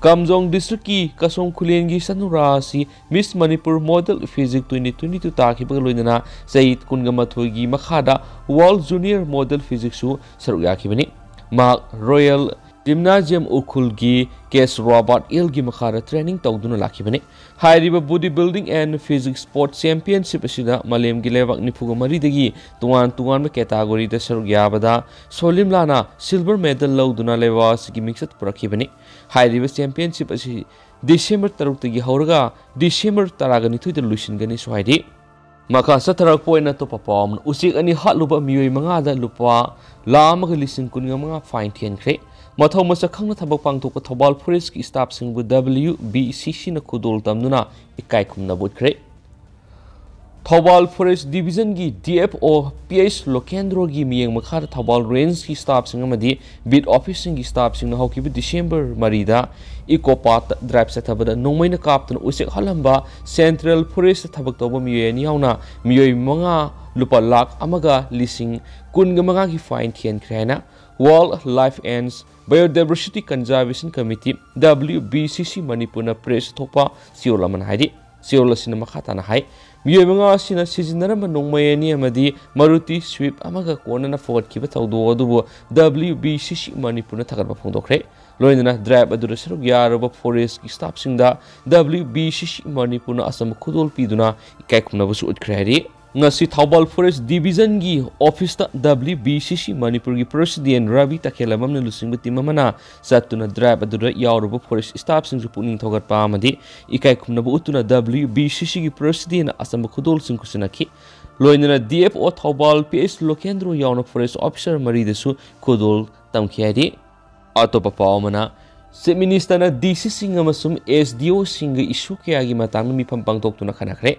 ꯀꯥꯝꯖꯣꯡ districtꯀꯤ ꯀꯁꯣꯡ ꯈꯨꯂꯦꯟꯒꯤ ꯁꯅꯨꯔꯥ ꯑꯁꯤ Miss Manipur Model Physique twenty twenty two ꯇꯥꯈꯤꯕꯒ ꯂꯣꯏꯅꯅ ꯆꯍꯤ ꯀꯨꯟꯒ ꯃꯥꯊꯣꯏꯒꯤ ꯃꯈꯥꯗ World Junior Model Physiqueꯁꯨ ꯁꯔꯨꯛ ꯌꯥꯈꯤꯕꯅꯤ꯫ ꯃꯍꯥꯛ Royal Gymnasium ꯎꯈ꯭ꯔꯨꯜꯒꯤ ꯀꯦꯁ ꯔꯣꯕꯥꯔꯠ ꯑꯦꯜꯒꯤ ꯃꯈꯥꯗ training ꯇꯧꯗꯨꯅ ꯂꯥꯛꯈꯤꯕꯅꯤ꯫ ꯍꯥꯏꯔꯤꯕ Bodybuilding and Physique Sports Championship ꯑꯁꯤꯗ ꯃꯥꯂꯦꯝꯒꯤ ꯂꯩꯕꯥꯛ ꯅꯤꯐꯨꯒ ꯃꯔꯤꯗꯒꯤ ꯇꯣꯉꯥꯟ ꯇꯣꯉꯥꯟꯕ categoryꯗ ꯁꯔꯨꯛ ꯌꯥꯕꯗ ꯁꯣꯂꯤꯝꯂꯥꯅ silver medal ꯂꯧꯗꯨꯅ ꯂꯩꯕꯥꯛ ꯑꯁꯤꯒꯤ ꯃꯤꯡꯆꯠ ꯄꯨꯔꯛꯈꯤꯕꯅꯤ꯫ ꯍꯥꯏꯔꯤꯕ championship ꯑꯁꯤ December ꯇꯔꯨꯛꯇꯒꯤ ꯍꯧꯔꯒ December ꯇꯔꯥꯒ ꯅꯤꯊꯣꯏꯗ ꯂꯣꯏꯁꯤꯟꯒꯅꯤꯁꯨ ꯍꯥꯏꯔꯤ꯫ ꯃꯈꯥ ꯆꯠꯊꯔꯛꯄ ꯑꯣꯏꯅ ꯑꯇꯣꯞꯄ ꯄꯥꯎ ꯑꯃꯅ, ꯎꯆꯦꯛ ꯑꯅꯤ ꯍꯥꯠꯂꯨꯕ ꯃꯤꯑꯣꯏ ꯃꯉꯥꯗ ꯂꯨꯄꯥ ꯂꯥꯈ ꯑꯃꯒ ꯂꯤꯁꯤꯡ ꯀꯨꯟꯒ ꯃꯉꯥ fine ꯊꯤꯍꯟꯈ꯭ꯔꯦ꯫ ꯃꯊꯧ ꯃꯁꯛ ꯈꯪꯅ ꯊꯕꯛ ꯄꯥꯡꯊꯣꯛꯄ ꯊꯧꯕꯥꯜ forestꯀꯤ staffꯁꯤꯡꯕꯨ W B C Cꯅ ꯈꯨꯗꯣꯜ ꯇꯝꯗꯨꯅ ꯏꯀꯥꯏ ꯈꯨꯝꯅꯕ ꯎꯠꯈ꯭ꯔꯦ꯫ Thoubal forest divisionꯒꯤ D F O P H ꯂꯣꯀꯦꯟꯗ꯭ꯔꯣꯒꯤ ꯃꯤꯠꯌꯦꯡ ꯃꯈꯥꯗ ꯊꯧꯕꯥꯜ rangeꯀꯤ staffꯁꯤꯡ ꯑꯃꯗꯤ beat officeꯁꯤꯡꯒꯤ staffꯁꯤꯡꯅ ꯍꯧꯈꯤꯕ December ꯃꯔꯤꯗ Eco Parkꯇ drive ꯆꯠꯊꯕꯗ ꯅꯣꯡꯃꯩꯅ ꯀꯥꯞꯇꯨꯅ ꯎꯆꯦꯛ ꯍꯥꯠꯂꯝꯕ Central Forestꯇ ꯊꯕꯛ ꯇꯧꯕ ꯃꯤꯑꯣꯏ ꯑꯅꯤ ꯌꯥꯎꯅ ꯃꯤꯑꯣꯏ ꯃꯉꯥ ꯂꯨꯄꯥ ꯂꯥꯈ ꯑꯃꯒ ꯂꯤꯁꯤꯡ ꯀꯨꯟꯒ ꯃꯉꯥꯒꯤ fine ꯊꯤꯍꯟꯈ꯭ꯔꯦ ꯍꯥꯏꯅ Wildlife and Biodiversity Conservation Committee, W B C C ꯃꯅꯤꯄꯨꯔꯅ press ꯊꯣꯛꯄ ꯆꯦꯔꯣꯜ ꯑꯃꯅ ꯍꯥꯏꯔꯤ꯫ ꯆꯦꯔꯣꯜ ꯑꯁꯤꯅ ꯃꯈꯥ ꯇꯥꯅ ꯍꯥꯏ, ꯃꯤꯑꯣꯏ ꯃꯉꯥ ꯑꯁꯤꯅ ꯁꯤꯖꯤꯟꯅꯔꯝꯕ ꯅꯣꯡꯃꯩ ꯑꯅꯤ ꯑꯃꯗꯤ Maruti Swift ꯑꯃꯒ ꯀꯣꯟꯅꯅ ꯐꯒꯠꯈꯤꯕ ꯊꯧꯗꯣꯛ ꯑꯗꯨꯕꯨ W B C C ꯃꯅꯤꯄꯨꯔꯅ ꯊꯥꯒꯠꯄ ꯐꯣꯡꯗꯣꯛꯈ꯭ꯔꯦ꯫ ꯂꯣꯏꯅꯅ drive ꯑꯗꯨꯗ ꯁꯔꯨꯛ ꯌꯥꯔꯨꯕ forestꯀꯤ staffꯁꯤꯡꯗ W B C C ꯃꯅꯤꯄꯨꯔꯅ ꯑꯆꯝꯕ ꯈꯨꯗꯣꯜ ꯄꯤꯗꯨꯅ ꯏꯀꯥꯏ ꯈꯨꯝꯅꯕꯁꯨ ꯎꯠꯈ꯭ꯔꯦ ꯍꯥꯏꯔꯤ꯫ ꯉꯁꯤ Thoubal forest divisionꯒꯤ officeꯇ W B C C ꯃꯅꯤꯄꯨꯔꯒꯤ president ꯔꯕꯤ ꯇꯈꯦꯜꯂꯝꯕꯝꯅ ꯂꯨꯆꯤꯡꯕ team ꯑꯃꯅ ꯆꯠꯇꯨꯅ drive ꯑꯗꯨꯗ ꯌꯥꯎꯔꯨꯕ forest staffꯁꯤꯡꯁꯨ ꯄꯨꯛꯅꯤꯡ ꯊꯧꯒꯠꯄ ꯑꯃꯗꯤ ꯏꯀꯥꯏ ꯈꯨꯝꯅꯕ ꯎꯠꯇꯨꯅ W B C Cꯒꯤ presidentꯅ ꯑꯆꯝꯕ ꯈꯨꯗꯣꯜꯁꯤꯡ ꯈꯨꯠꯁꯤꯟꯅꯈꯤ꯫ ꯂꯣꯏꯅꯅ D F O Thoubal P H ꯂꯣꯀꯦꯟꯗ꯭ꯔꯣ ꯌꯥꯎꯅ forest officer ꯃꯔꯤꯗꯁꯨ ꯈꯨꯗꯣꯜ ꯇꯝꯈꯤ ꯍꯥꯏꯔꯤ꯫ ꯑꯇꯣꯞꯄ ꯄꯥꯎ ꯑꯃꯅ, Chief Ministerꯅ D Cꯁꯤꯡ ꯑꯃꯁꯨꯡ S D Oꯁꯤꯡꯒ issue ꯀꯌꯥꯒꯤ ꯃꯇꯥꯡꯗ ꯃꯤꯐꯝ ꯄꯥꯡꯊꯣꯛꯇꯨꯅ ꯈꯟꯅꯈ꯭ꯔꯦ꯫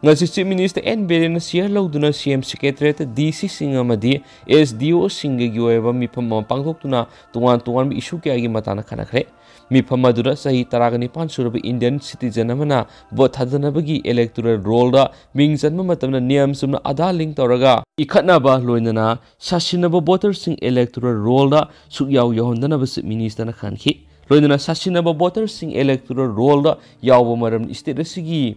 ꯉꯁꯤ Chief Minister N Birenna chair ꯂꯧꯗꯨꯅ C M Secretariatꯇ D Cꯁꯤꯡ ꯑꯃꯗꯤ S D Oꯁꯤꯡꯒꯒꯤ ꯑꯣꯏꯕ ꯃꯤꯐꯝ ꯑꯃ ꯄꯥꯡꯊꯣꯛꯇꯨꯅ ꯇꯣꯉꯥꯟ ꯇꯣꯉꯥꯟꯕ issue ꯀꯌꯥꯒꯤ ꯃꯇꯥꯡꯗ ꯈꯟꯅꯈ꯭ꯔꯦ꯫ ꯃꯤꯐꯝ ꯑꯗꯨꯗ ꯆꯍꯤ ꯇꯔꯥꯒ ꯅꯤꯄꯥꯟ ꯁꯨꯔꯕ Indian citizen ꯑꯃꯅ vote ꯊꯥꯗꯅꯕꯒꯤ electoral rollꯗ ꯃꯤꯡ ꯆꯟꯕ ꯃꯇꯝꯗ ꯅꯤꯌꯝ ꯆꯨꯝꯅ Aadhaar link ꯇꯧꯔꯒ ꯏꯈꯠꯅꯕ, ꯂꯣꯏꯅꯅ ꯁꯥꯁꯤꯟꯅꯕ voterꯁꯤꯡ electoral rollꯗ ꯁꯨꯛꯌꯥꯎ ꯌꯥꯎꯍꯟꯗꯅꯕ Chief Ministerꯅ ꯈꯟꯈꯤ꯫ ꯂꯣꯏꯅꯅ ꯁꯥꯁꯤꯟꯅꯕ voterꯁꯤꯡ electoral rollꯗ ꯌꯥꯎꯕ ꯃꯔꯝ state ꯑꯁꯤꯒꯤ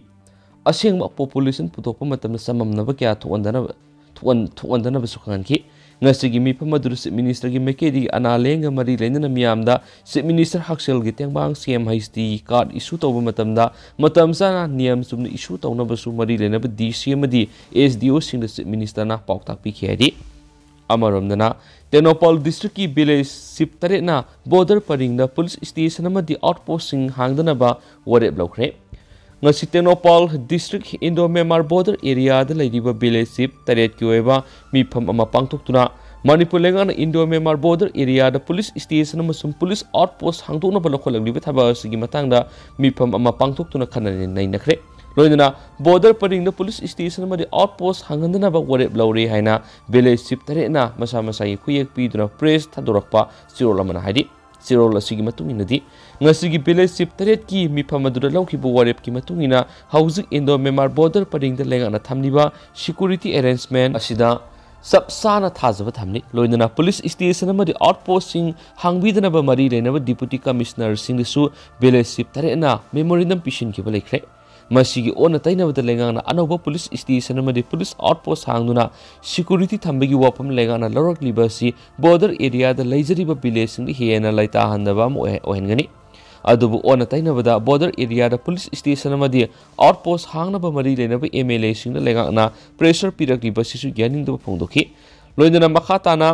ꯑꯁꯦꯡꯕ population ꯄꯨꯊꯣꯛꯄ ꯃꯇꯝꯗ ꯆꯃꯝꯅꯕ ꯀꯌꯥ ꯊꯣꯛꯍꯟꯗꯅꯕ, ꯊꯣꯛꯍꯟ-, ꯊꯣꯛꯍꯟꯗꯅꯕꯁꯨ ꯈꯪꯍꯟꯈꯤ꯫ ꯉꯁꯤꯒꯤ ꯃꯤꯐꯝ ꯑꯗꯨꯗ Chief Ministerꯒꯤ ꯃꯥꯏꯀꯩꯗꯒꯤ ꯑꯅꯥ ꯂꯥꯌꯦꯡꯒ ꯃꯔꯤ ꯂꯩꯅꯅ ꯃꯤꯌꯥꯝꯗ Chief Minister ꯍꯛꯁꯦꯜꯒꯤ ꯇꯦꯡꯕꯥꯡ, C M H D card issue ꯇꯧꯕ ꯃꯇꯝꯗ ꯃꯇꯝ ꯆꯥꯅ ꯅꯤꯌꯝ ꯆꯨꯝꯅ issue ꯇꯧꯅꯕꯁꯨ ꯃꯔꯤ ꯂꯩꯅꯕ D C ꯑꯃꯗꯤ S D Oꯁꯤꯡꯗ Chief Ministerꯅ ꯄꯥꯎꯇꯥꯛ ꯄꯤꯈꯤ ꯍꯥꯏꯔꯤ꯫ ꯑꯃꯔꯣꯝꯗꯅ, ꯇꯦꯡꯅꯧꯄꯜ districtꯀꯤ village chief ꯇꯔꯦꯠꯅ border ꯄꯔꯤꯡꯗ police station ꯑꯃꯗꯤ outpostꯁꯤꯡ ꯍꯥꯡꯗꯅꯕ ꯋꯥꯔꯦꯞ ꯂꯧꯈ꯭ꯔꯦ꯫ ꯉꯁꯤ Tengnoupal district Indo Myanmar border ꯑꯦꯔꯤꯌꯥꯗ ꯂꯩꯔꯤꯕ ꯚꯤꯂꯦꯖ ꯆꯤꯐ ꯇꯔꯦꯠꯀꯤ ꯑꯣꯏꯕ ꯃꯤꯐꯝ ꯑꯃ ꯄꯥꯡꯊꯣꯛꯇꯨꯅ ꯃꯅꯤꯄꯨꯔ ꯂꯩꯉꯥꯛꯅ ꯏꯟꯗꯣ ꯃ꯭ꯌꯥꯟꯃꯥꯔ ꯕꯣꯔꯗꯔ ꯑꯦꯔꯤꯌꯥꯗ ꯄꯨꯂꯤꯁ ꯁ꯭ꯇꯦꯁꯟ ꯑꯃꯁꯨꯡ ꯄꯨꯂꯤꯁ ꯑꯥꯎꯠ ꯄꯣꯁ ꯍꯥꯡꯗꯣꯛꯅꯕ ꯂꯧꯈꯠꯂꯛꯂꯤꯕ ꯊꯕꯛ ꯑꯁꯤꯒꯤ ꯃꯇꯥꯡꯗ ꯃꯤꯐꯝ ꯑꯃ ꯄꯥꯡꯊꯣꯛꯇꯨꯅ ꯈꯟꯅ ꯅꯩꯅꯈ꯭ꯔꯦ꯫ ꯂꯣꯏꯅꯅ ꯕꯣꯔꯗꯔ ꯄꯔꯤꯡꯗ ꯄꯨꯂꯤꯁ ꯁ꯭ꯇꯦꯁꯟ ꯑꯃꯗꯤ ꯑꯥꯎꯠ ꯄꯣꯁ ꯍꯥꯡꯍꯟꯗꯅꯕ ꯋꯥꯔꯦꯞ ꯂꯧꯔꯦ ꯍꯥꯏꯅ ꯚꯤꯂꯦꯖ ꯆꯤꯐ ꯇꯔꯦꯠꯅ ꯃꯁꯥ ꯃꯁꯥꯒꯤ ꯈꯨꯌꯦꯛ ꯄꯤꯗꯨꯅ ꯄ꯭ꯔꯦꯁ ꯊꯥꯗꯣꯔꯛꯄ ꯆꯦꯔꯣꯜ ꯑꯃꯅ ꯍꯥꯏꯔꯤ꯫ ꯆꯦꯔꯣꯜ ꯑꯁꯤꯒꯤ ꯃꯇꯨꯡ ꯏꯟꯅꯗꯤ, ꯉꯁꯤꯒꯤ ꯚꯤꯂꯦꯖ ꯆꯤꯐ ꯇꯔꯦꯠꯀꯤ ꯃꯤꯐꯝ ꯑꯗꯨꯗ ꯂꯧꯈꯤꯕ ꯋꯥꯔꯦꯞꯀꯤ ꯃꯇꯨꯡ ꯏꯟꯅ ꯍꯧꯖꯤꯛ ꯏꯟꯗꯣ ꯃ꯭ꯌꯥꯟꯃꯥꯔ ꯕꯣꯔꯗꯔ ꯄꯔꯤꯡꯗ ꯂꯩꯉꯥꯛꯅ ꯊꯝꯂꯤꯕ ꯁꯦꯀ꯭ꯌꯨꯔꯤꯇꯤ ꯑꯦꯔꯦꯟꯖꯃꯦꯟ ꯑꯁꯤꯗ ꯆꯞ ꯆꯥꯅ ꯊꯥꯖꯕ ꯊꯝꯂꯤ꯫ ꯂꯣꯏꯅꯅ ꯄꯨꯂꯤꯁ ꯁ꯭ꯇꯦꯁꯟ ꯑꯃꯗꯤ ꯑꯥꯎꯠ ꯄꯣꯁꯁꯤꯡ ꯍꯥꯡꯕꯤꯗꯅꯕ ꯃꯔꯤ ꯂꯩꯅꯕ ꯗꯤꯄꯨꯇꯤ ꯀꯃꯤꯁꯅꯔꯁꯤꯡꯗꯁꯨ ꯚꯤꯂꯦꯖ ꯆꯤꯐ ꯇꯔꯦꯠꯅ ꯃꯦꯃꯣꯔꯦꯟꯗꯝ ꯄꯤꯁꯤꯟꯈꯤꯕ ꯂꯩꯈ꯭ꯔꯦ꯫ ꯃꯁꯤꯒꯤ ꯑꯣꯟꯅ ꯇꯩꯅꯕꯗ ꯂꯩꯉꯥꯛꯅ ꯑꯅꯧꯕ ꯄꯨꯂꯤꯁ ꯁ꯭ꯇꯦꯁꯟ ꯑꯃꯗꯤ ꯄꯨꯂꯤꯁ ꯑꯥꯎꯠ ꯄꯣꯁ ꯍꯥꯡꯗꯨꯅ ꯁꯦꯀ꯭ꯌꯨꯔꯤꯇꯤ ꯊꯝꯕꯒꯤ ꯋꯥꯐꯝ ꯂꯩꯉꯥꯛꯅ ꯂꯧꯔꯛꯂꯤꯕ ꯑꯁꯤ ꯕꯣꯔꯗꯔ ꯑꯦꯔꯤꯌꯥꯗ ꯂꯩꯖꯔꯤꯕ ꯚꯤꯂꯦꯖꯁꯤꯡꯗ ꯍꯦꯟꯅ ꯂꯩꯇꯥꯍꯟꯗꯕ ꯑꯃ ꯑꯣꯏꯍ-, ꯑꯣꯏꯍꯟꯒꯅꯤ꯫ ꯑꯗꯨꯕꯨ ꯑꯣꯟꯅ ꯇꯩꯅꯕꯗ ꯕꯣꯔꯗꯔ ꯑꯦꯔꯤꯌꯥꯗ ꯄꯨꯂꯤꯁ ꯁ꯭ꯇꯦꯁꯟ ꯑꯃꯗꯤ ꯑꯥꯎꯠ ꯄꯣꯁ ꯍꯥꯡꯅꯕ ꯃꯔꯤ ꯂꯩꯅꯕ ꯑꯦꯝ ꯑꯦꯜ ꯑꯦꯁꯤꯡꯗ ꯂꯩꯉꯥꯛꯅ ꯄ꯭ꯔꯦꯁꯔ ꯄꯤꯔꯛꯂꯤꯕ ꯑꯁꯤꯁꯨ ꯌꯥꯅꯤꯡꯗꯕ ꯐꯣꯡꯗꯣꯛꯈꯤ꯫ ꯂꯣꯏꯅꯅ ꯃꯈꯥ ꯇꯥꯅ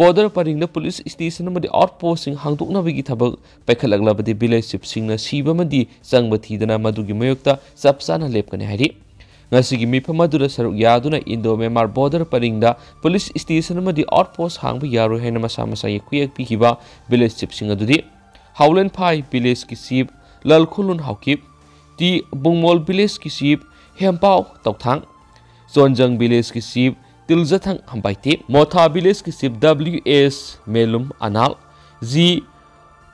ꯕꯣꯔꯗꯔ ꯄꯔꯤꯡꯗ ꯄꯨꯂꯤꯁ ꯁ꯭ꯇꯦꯁꯟ ꯑꯃꯗꯤ ꯑꯥꯎꯠ ꯄꯣꯁꯁꯤꯡ ꯍꯥꯡꯗꯣꯛꯅꯕꯒꯤ ꯊꯕꯛ ꯄꯥꯏꯈꯠꯂꯛꯂꯕꯗꯤ ꯚꯤꯂꯦꯖ ꯆꯤꯐꯁꯤꯡꯅ ꯁꯤꯕ ꯑꯃꯗꯤ ꯆꯪꯕ ꯊꯤꯗꯅ ꯃꯗꯨꯒꯤ ꯃꯥꯌꯣꯛꯇ ꯆꯞ ꯆꯥꯅ ꯂꯦꯞꯀꯅꯤ ꯍꯥꯏꯔꯤ꯫ ꯉꯁꯤꯒꯤ ꯃꯤꯐꯝ ꯑꯗꯨꯗ ꯁꯔꯨꯛ ꯌꯥꯗꯨꯅ ꯏꯟꯗꯣ ꯃ꯭ꯌꯥꯟꯃꯥꯔ ꯕꯣꯔꯗꯔ ꯄꯔꯤꯡꯗ ꯄꯨꯂꯤꯁ ꯁ꯭ꯇꯦꯁꯟ ꯑꯃꯗꯤ ꯑꯥꯎꯠ ꯄꯣꯁ ꯍꯥꯡꯕ ꯌꯥꯔꯣꯏ ꯍꯥꯏꯅ ꯃꯁꯥ ꯃꯁꯥꯒꯤ ꯈꯨꯌꯦꯛ ꯄꯤꯈꯤꯕ ꯚꯤꯂꯦꯖ ꯆꯤꯐꯁꯤꯡ ꯑꯗꯨꯗꯤ ꯍꯥꯎꯂꯦꯟꯐꯥꯏ ꯚꯤꯂꯦꯖꯀꯤ ꯆꯤꯐ ꯂꯜꯈꯨꯂꯨꯟ ꯍꯥꯎꯀꯤꯞ, ꯇꯤ ꯕꯨꯡꯃꯣꯜ ꯚꯤꯂꯦꯖꯀꯤ ꯆꯤꯐ ꯍꯦꯝꯄꯥꯎ ꯇꯧꯊꯥꯡ, ꯆꯣꯟꯖꯪ ꯚꯤꯂꯦꯖꯀꯤ ꯆꯤꯐ ꯇꯤꯜꯖꯊꯪ ꯍꯝꯕꯥꯏꯇꯦ, ꯃꯣꯊꯥ ꯚꯤꯂꯦꯖꯀꯤ chief W S Melum Anal, G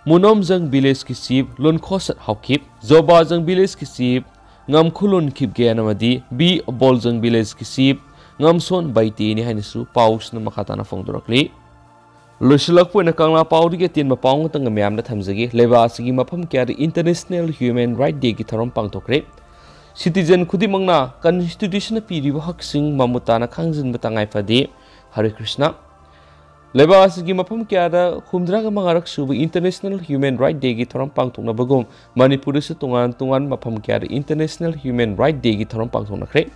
Munomjang ꯚꯤꯂꯦꯖꯀꯤ ꯆꯤꯐ ꯂꯨꯟꯈꯣꯁꯠ ꯍꯥꯎꯀꯤꯞ, ꯖꯣꯕꯥꯖꯪ ꯚꯤꯂꯦꯖꯀꯤ ꯆꯤꯐ ꯉꯝꯈꯨꯂꯨꯟ ꯈꯤꯞꯒꯦꯟ ꯑꯃꯗꯤ ꯕꯤ ꯕꯣꯜꯖꯪ ꯚꯤꯂꯦꯖꯀꯤ ꯆꯤꯐ ꯉꯝꯁꯣꯟ ꯕꯥꯏꯇꯦꯅꯤ ꯍꯥꯏꯅꯁꯨ ꯄꯥꯎꯁꯤꯅ ꯃꯈꯥ ꯇꯥꯅ ꯐꯣꯡꯗꯣꯔꯛꯂꯤ꯫ ꯂꯣꯏꯁꯤꯜꯂꯛꯄ ꯑꯣꯏꯅ ꯀꯪꯂꯥ ꯄꯥꯎꯗꯒꯤ ꯑꯇꯦꯟꯕ ꯄꯥꯎ ꯉꯥꯛꯇꯪꯒ ꯃꯌꯥꯝꯗ ꯊꯝꯖꯒꯦ꯫ ꯂꯩꯕꯥꯛ ꯑꯁꯤꯒꯤ ꯃꯐꯝ ꯀꯌꯥꯗ ꯏꯟꯇꯔꯅꯦꯁꯅꯦꯜ ꯍ꯭ꯌꯨꯃꯦꯟ ꯔꯥꯏꯠ ꯗꯦꯒꯤ ꯊꯧꯔꯝ ꯄꯥꯡꯊꯣꯛꯈ꯭ꯔꯦ꯫ ꯁꯤꯇꯤꯖꯦꯟ ꯈꯨꯗꯤꯡꯃꯛꯅ ꯀꯟꯁꯇꯤꯇ꯭ꯌꯨꯁꯟꯅ ꯄꯤꯔꯤꯕ ꯍꯛꯁꯤꯡ ꯃꯃꯨꯠ ꯇꯥꯅ ꯈꯪꯖꯤꯟꯕ ꯇꯉꯥꯏ ꯐꯗꯦ꯫ ꯍꯔꯦ ꯀ꯭ꯔꯤꯁꯅ꯫ ꯂꯩꯕꯥꯛ ꯑꯁꯤꯒꯤ ꯃꯐꯝ ꯀꯌꯥꯗ ꯍꯨꯝꯗ꯭ꯔꯥꯒ ꯃꯉꯥꯔꯛ ꯁꯨꯕ ꯏꯟꯇꯔꯅꯦꯁꯅꯦꯜ ꯍ꯭ꯌꯨꯃꯦꯟ ꯔꯥꯏꯠ ꯗꯦꯒꯤ ꯊꯧꯔꯝ ꯄꯥꯡꯊꯣꯛꯅꯕꯒꯨꯝ ꯃꯅꯤꯄꯨꯔꯗꯁꯨ ꯇꯣꯉꯥꯟ ꯇꯣꯉꯥꯟꯕ ꯃꯐꯝ ꯀꯌꯥꯗ ꯏꯟꯇꯔꯅꯦꯁꯅꯦꯜ ꯍ꯭ꯌꯨꯃꯦꯟ ꯔꯥꯏꯠ ꯗꯦꯒꯤ ꯊꯧꯔꯝ ꯄꯥꯡꯊꯣꯛꯅꯈ꯭ꯔꯦ꯫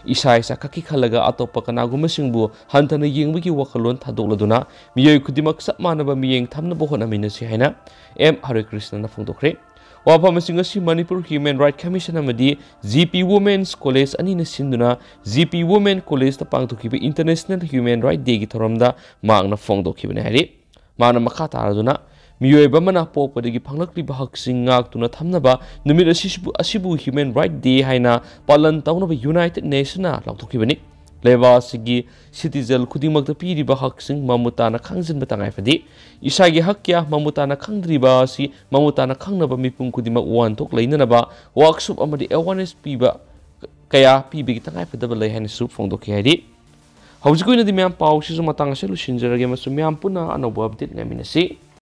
ꯏꯁꯥ ꯏꯁꯥ ꯈꯛꯀꯤ ꯈꯜꯂꯒ ꯑꯇꯣꯞꯄ ꯀꯅꯥꯒꯨꯝꯕꯁꯤꯡꯕꯨ ꯍꯟꯊꯅ ꯌꯦꯡꯕꯒꯤ ꯋꯥꯈꯜꯂꯣꯟ ꯊꯥꯗꯣꯛꯂꯗꯨꯅ ꯃꯤꯑꯣꯏ ꯈꯨꯗꯤꯡꯃꯛ ꯆꯞ ꯃꯥꯟꯅꯕ ꯃꯤꯠꯌꯦꯡ ꯊꯝꯅꯕ ꯍꯣꯠꯅꯃꯤꯟꯅꯁꯤ ꯍꯥꯏꯅ ꯑꯦꯝ ꯍꯔꯦ ꯀ꯭ꯔꯤꯁꯅꯅ ꯐꯣꯡꯗꯣꯛꯈ꯭ꯔꯦ꯫ ꯋꯥꯐꯝ ꯑꯁꯤ ꯉꯁꯤ ꯃꯅꯤꯄꯨꯔ Human Right Commission ꯑꯃꯗꯤ G P Women's College ꯑꯅꯤꯅ ꯁꯤꯟꯗꯨꯅ G P Women Collegeꯇ ꯄꯥꯡꯊꯣꯛꯈꯤꯕ International Human Right Dayꯒꯤ ꯊꯧꯔꯝꯗ ꯃꯍꯥꯛꯅ ꯐꯣꯡꯗꯣꯛꯈꯤꯕꯅꯤ ꯍꯥꯏꯔꯤ꯫ ꯃꯍꯥꯛꯅ ꯃꯈꯥ ꯇꯥꯔꯗꯨꯅ, ꯃꯤꯑꯣꯏꯕ ꯑꯃꯅ ꯄꯣꯛꯄꯗꯒꯤ ꯐꯪꯂꯛꯂꯤꯕ ꯍꯛꯁꯤꯡ ꯉꯥꯛꯇꯨꯅ ꯊꯝꯅꯕ ꯅꯨꯃꯤꯠ ꯑꯁꯤꯕꯨ, ꯑꯁꯤꯕꯨ Human Right Day ꯍꯥꯏꯅ ꯄꯥꯂꯟ ꯇꯧꯅꯕ United Nationꯅ ꯂꯥꯎꯊꯣꯛꯈꯤꯕꯅꯤ꯫ ꯂꯩꯕꯥꯛ ꯑꯁꯤꯒꯤ citizen ꯈꯨꯗꯤꯡꯃꯛꯇ ꯄꯤꯔꯤꯕ ꯍꯛꯁꯤꯡ ꯃꯃꯨꯠ ꯇꯥꯅ ꯈꯪꯖꯤꯟꯕ ꯇꯉꯥꯏ ꯐꯗꯦ꯫ ꯏꯁꯥꯒꯤ ꯍꯛ ꯀꯌꯥ ꯃꯃꯨꯠ ꯇꯥꯅ ꯈꯪꯗ꯭ꯔꯤꯕ ꯑꯁꯤ ꯃꯃꯨꯠ ꯇꯥꯅ ꯈꯪꯅꯕ ꯃꯤꯄꯨꯝ ꯈꯨꯗꯤꯡꯃꯛ ꯋꯥꯍꯟꯊꯣꯛ ꯂꯩꯅꯅꯕ workshop ꯑꯃꯗꯤ awareness ꯄꯤꯕ ꯀꯌꯥ ꯄꯤꯕꯒꯤ ꯇꯉꯥꯏ ꯐꯗꯕ ꯂꯩ ꯍꯥꯏꯅꯁꯨ ꯐꯣꯡꯗꯣꯛꯈꯤ ꯍꯥꯏꯔꯤ꯫ ꯍꯧꯖꯤꯛꯀꯤ ꯑꯣꯏꯅꯗꯤ ꯃꯌꯥꯝ ꯄꯥꯎꯁꯤꯁꯨ ꯃꯇꯥꯡ ꯑꯁꯤꯗ ꯂꯣꯏꯁꯤꯟꯖꯔꯒꯦ ꯑꯃꯁꯨꯡ ꯃꯌꯥꯝ ꯄꯨꯟꯅ ꯑꯅꯧꯕ update ꯉꯥꯏꯃꯤꯟꯅꯁꯤ꯫